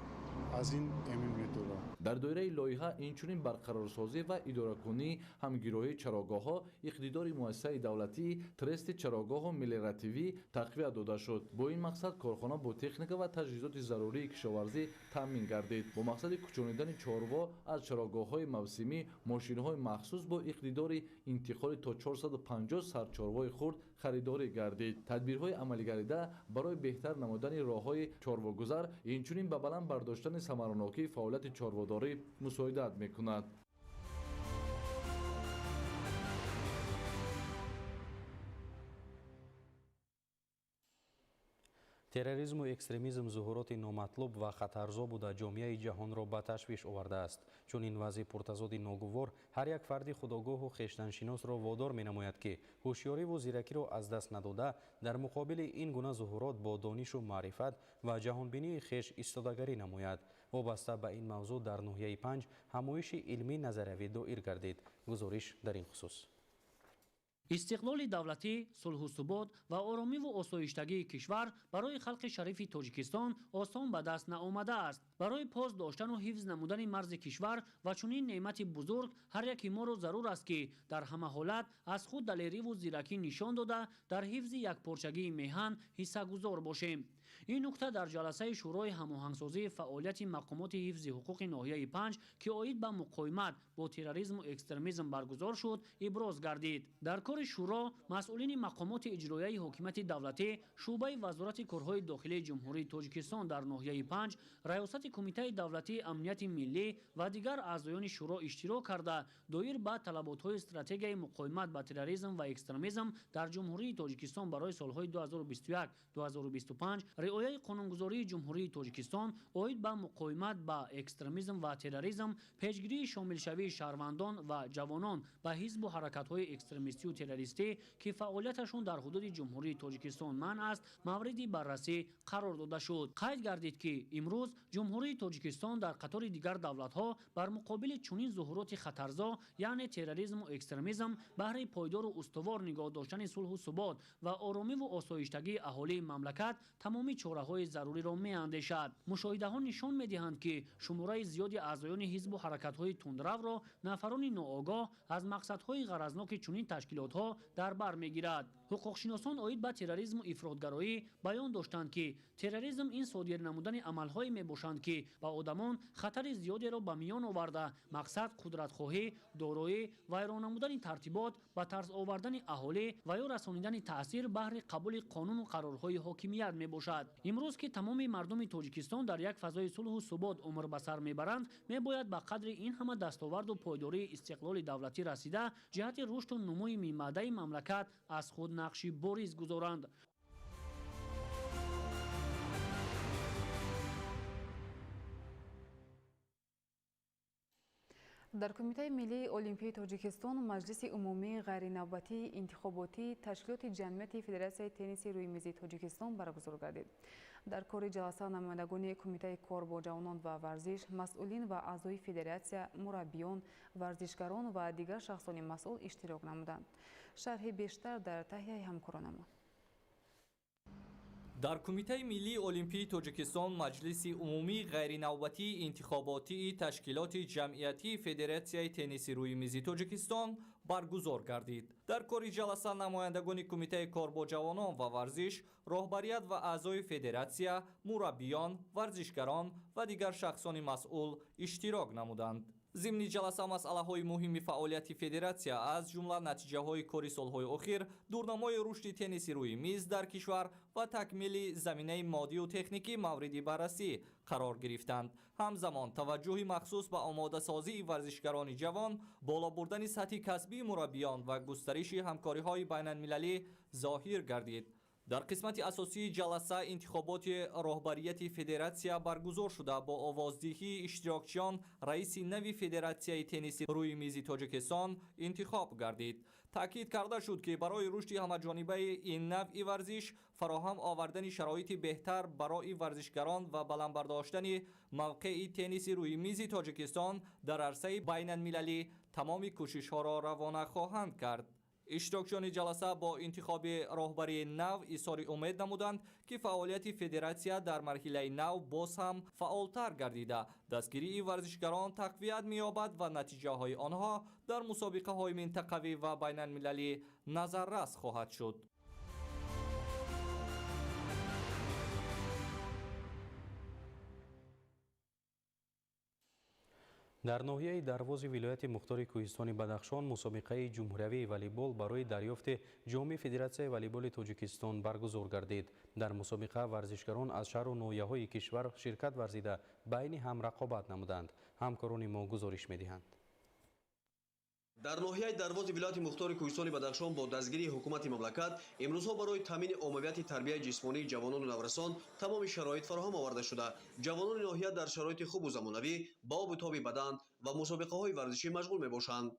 аз ин эмин медорад. Дар доираи лоиҳа инчунин барқарорсозӣ ва идоракунии ҳамгироии чарогоҳҳо, иқтидори муассисаи давлатии трести чарогоҳу мелиоративӣ тақвият дода шуд. Бо ин мақсад корхона бо техника ва таҷҳизоти зарурии кишоварзӣ таъмин гардид. Бо мақсади кӯчонидани чорво аз чарогоҳҳои мавсимӣ мошинҳои махсус бо иқтидори интиқоли то 450 сар чорвои хурд харидорӣ гардид. Тадбирҳои амалигардида барои беҳтар намудани роҳҳои чорвогузар, инчунин ба баланд бардоштани самаранокии фаъолияти чорводорӣ мусоидат мекунад. Терроризму экстремизм зуҳуроти номатлуб ва хатарзо буда ҷомеаи ҷаҳонро ба ташвиш овардааст. Чунин вазъи пуртазоди ногувор ҳар як фарди худогоҳу хештаншиносро водор менамояд, ки ҳушёриву зиракиро аз даст надода, дар муқобили ин гуна зуҳурот бо донишу маърифат ва ҷаҳонбинии хеш истодагарӣ намояд. Вобаста ба ин мавзӯъ дар ноҳияи Панҷ ҳамоиши илмӣ назариявӣ доир гардид. Гузориш дар ин хусус. Истиқлоли давлатӣ, сулҳу субот ва оромиву осоиштагии кишвар барои халқи шарифи Тоҷикистон осон ба даст наомадааст. Барои пос доштану ҳифз намудани марзи кишвар ва чунин неъмати бузург ҳар яки моро зарур аст, ки дар ҳама ҳолат аз худ далериву зиракӣ нишон дода, дар ҳифзи якпорчагии меҳан ҳиссагузор бошем. Ин нукта дар ҷаласаи Шӯрои ҳамоҳангсозии фаъолияти мақомоти ҳифзи ҳуқуқи ноҳияи 5, ки оид ба муқовимат бо терроризму экстремизм баргузор шуд, иброз гардид. Дар кори шӯро масъулини мақомоти иҷроияи ҳокимияти давлатӣ, шӯъбаи Вазорати корҳои дохилии Ҷумҳурии Тоҷикистон дар ноҳияи 5, Раёсати Кумитаи давлатии амнияти миллӣ ва дигар аъзоёни шӯро иштирок карда, доир ба талаботҳои стратегияи муқовимат ба терроризм ва экстремизм дар Ҷумҳурии Тоҷикистон барои солҳои 2021-2025, риояи қонунгузории Ҷумҳурии Тоҷикистон оид ба муқовимат ба экстремизм ва терроризм, пешгирии шомилшавии шаҳрвандон ва ҷавонон ба ҳизбу ҳаракатҳои экстремистию террористӣ, ки фаъолияташон дар ҳудуди Ҷумҳурии Тоҷикистон манъ аст, мавриди баррасӣ қарор дода шуд. Қайд гардид, ки имрӯз Ҷумҳурии Тоҷикистон дар қатори дигар давлатҳо бар муқобили чунин зуҳуроти хатарзо, яъне терроризму экстремизм, баҳри пойдору устувор нигоҳ доштани сулҳу субот ва оромиву осоиштагии аҳолии мамлакат тамоми чораҳои заруриро меандешад. Мушоҳидаҳо нишон медиҳанд, ки шумораи зиёди аъзоёни ҳизбу ҳаракатҳои тундравро нафарони ноогоҳ аз мақсадҳои ғаразноки чунин ташкилотҳо дар бар мегирад. Ҳуқуқшиносон оид ба терроризму ифротгароӣ баён доштанд, ки терроризм ин содир намудани амалҳое мебошанд, ки ба одамон хатари зиёдеро ба миён оварда, мақсад қудратхоҳӣ, дороӣ, вайрон намудани тартибот, ба тарс овардани аҳолӣ ва ё расонидани таъсир баҳри қабули қонуну қарорҳои ҳокимият мебошад. Имрӯз ки тамоми мардуми Тоҷикистон дар як фазои сулҳу субот умр ба сар мебаранд, мебояд ба қадри ин ҳама дастоварду пойдории истиқлоли давлатӣ расида, ҷиҳати рушду нумӯи минбаъдаи мамлакат аз худ нақши бориз гузоранд. Дар Кумитаи миллии Олимпии Тоҷикистон Маҷлиси умумии ғайринавбатии интихоботии ташкилоти ҷамъияти Федератсияи тенниси рӯймизии Тоҷикистон баргузор гардид. Дар кори ҷаласа намояндагони Кумитаи кор бо ҷавонон ва варзиш, масъулин ва аъзои федератсия, мураббиён, варзишгарон ва дигар шахсони масъул иштирок намуданд. Шарҳи бештар дар таҳияи ҳамкоронамон. Дар Кумитаи миллии Олимпии Тоҷикистон Маҷлиси умумии ғайринавбатии интихоботии ташкилоти ҷамъиятии Федератсияи тенниси рӯймизи Тоҷикистон баргузор гардид. Дар кори ҷаласа намояндагони Кумитаи кор бо ҷавонон ва варзиш, роҳбарият ва аъзои федератсия, мураббиён, варзишгарон ва дигар шахсони масъул иштирок намуданд. Зимни ҷаласа масъалаҳои муҳими фаъолияти федератсия, аз ҷумла натиҷаҳои кори солҳои охир, дурнамои рушди тенниси рӯи миз дар кишвар ва такмили заминаи моддию техникӣ мавриди баррасӣ қарор гирифтанд. Ҳамзамон таваҷҷӯҳи махсус ба омодасозии варзишгарони ҷавон, боло бурдани сатҳи касбии мураббиён ва густариши ҳамкориҳои байналмилалӣ зоҳир гардид. Дар қисмати асосии ҷаласа интихоботи роҳбарияти федератсия баргузор шуда, бо овоздиҳии иштирокчиён раиси нави Федератсияи тенниси рӯи мизи Тоҷикистон интихоб гардид. Таъкид карда шуд, ки барои рушди ҳамаҷонибаи ин навъи варзиш, фароҳам овардани шароити беҳтар барои варзишгарон ва баланд бардоштани мавқеи тенниси рӯи мизи Тоҷикистон дар арсаи байналмилалӣ тамоми кӯшишҳоро равона хоҳанд кард. Иштирокчиёни ҷаласа бо интихоби роҳбарии нав изҳори умед намуданд, ки фаъолияти федератсия дар марҳилаи нав боз ҳам фаъолтар гардида, дастгирии варзишгарон тақвият меёбад ва натиҷаҳои онҳо дар мусобиқаҳои минтақавӣ ва байналмилалӣ назаррас хоҳад шуд. Дар ноҳияи Дарвози вилояти Мухтори Кӯҳистони Бадахшон мусобиқаи ҷумҳуриявии волейбол барои дарёфти ҷоми Федератсияи волейболи Тоҷикистон баргузор гардид. Дар мусобиқа варзишгарон аз шаҳру ноҳияҳои кишвар ширкат варзида, байни ҳам рақобат намуданд. Ҳамкорони мо гузориш медиҳанд. Дар ноҳияи Дарвози вилояти Мухтори Кӯҳистони Бадахшон бо дастгирии ҳукумати мамлакат имрӯзҳо барои таъмини оммавияти тарбияи ҷисмонии ҷавонону наврасон тамоми шароит фароҳам оварда шуда, ҷавонони ноҳия дар шароити хубу замонавӣ ба обу тоби бадан ва мусобиқаҳои варзишӣ машғул мебошанд.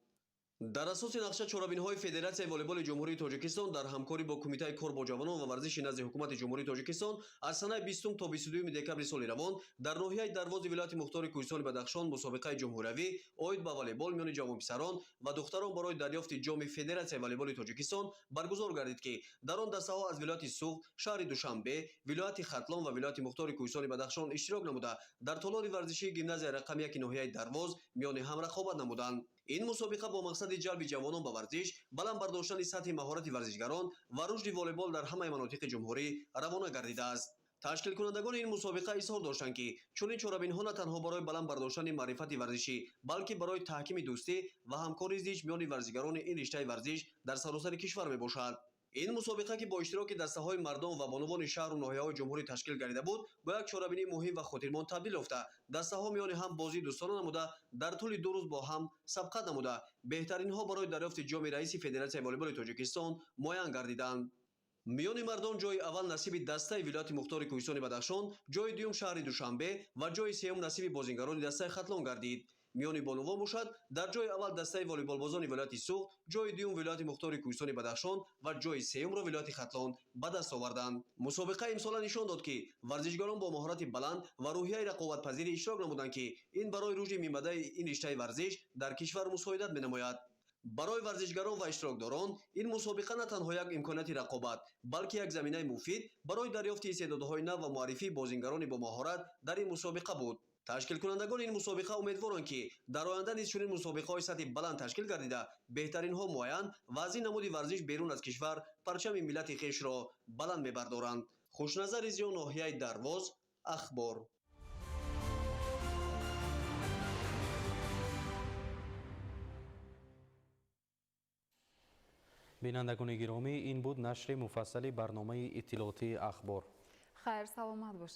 Дар асоси нақша чорабиниҳои Федератсияи волейболи Ҷумҳурии Тоҷикистон дар ҳамкорӣ бо Кумитаи кор бо ҷавонон ва варзиши назди Ҳукумати Ҷумҳурии Тоҷикистон аз санаи 20 то 22 декабри соли равон дар ноҳияи Дарвози вилояти мухтори Кӯҳистони Бадахшон мусобиқаи ҷумҳуриявӣ оид ба волейбол миёни ҷавонписарон ва духтарон барои дарёфти ҷоми Федератсияи волейболи Тоҷикистон баргузор гардид, ки дар он дастаҳо аз вилояти Суғд, шаҳри Душанбе, вилояти Хатлон ва вилояти мухтори Кӯҳистони Бадахшон иштирок намуда дар толори варзишии гимназияи рақами 1 ноҳияи Дарвоз миёни ҳам рақобат намуданд. Ин мусобиқа бо мақсади ҷалби ҷавонон ба варзиш, баланд бардоштани сатҳи маҳорати варзишгарон ва рушди волейбол дар ҳамаи манотиқи ҷумҳурӣ равона гардидааст. Ташкилкунандагони ин мусобиқа изҳор доштанд, ки чунин чорабинҳо на танҳо барои баланд бардоштани маърифати варзишӣ, балки барои таҳкими дӯстӣ ва ҳамкории зич миёни варзишгарони ин риштаи варзиш дар саросари кишвар мебошад. Ин мусобиқа, ки бо иштироки дастаҳои мардон ва бонувони шаҳру ноҳияҳои ҷумҳурӣ ташкил гардида буд, бо як чорабинии муҳим ва хотирмон табдил ёфта, дастаҳо миёни ҳам бозии дӯстона намуда, дар тӯли 2 рӯз бо ҳам сабқат намуда, беҳтаринҳо барои дарёфти ҷоми раиси Федератсияи волейболи Тоҷикистон муайян гардиданд. Миёни мардон ҷои аввал насиби дастаи вилояти мухтори Кӯҳистони Бадахшон, ҷои дуюм шаҳри Душанбе ва ҷои сеюм насиби бозингарони дастаи Хатлон гардид. Миёни бонувон бошад, дар ҷои аввал дастаи волейболбозони вилояти Суғд, ҷои дуюм вилояти мухтори Кӯҳистони Бадахшон ва ҷои сеюмро вилояти Хатлон ба даст оварданд. Мусобиқа имсола нишон дод, ки варзишгарон бо маҳорати баланд ва рӯҳияи рақобатпазирӣ иштирок намуданд, ки ин барои рушди минбаъдаи ин риштаи варзиш дар кишвар мусоидат менамояд. Барои варзишгарон ва иштирокдорон ин мусобиқа на танҳо як имконияти рақобат, балки як заминаи муфид барои дарёфти истеъдодҳои нав ва муаррифии бозингарони бомаҳорат дар ин мусобиқа буд. Ташкилкунандагони ин мусобиқа умедворанд, ки дар оянда низ чунин мусобиқаҳои сатҳи баланд ташкил гардида, беҳтаринҳо муайян ва аз ин намуди варзиш берун аз кишвар парчами миллати хешро баланд мебардоранд. Хушназар Изё, ноҳияи Дарвоз, Ахбор. Бинандагони гиромӣ, ин буд нашри муфассали барномаи иттилоотии Ахбор. Хайр, саломат бошед.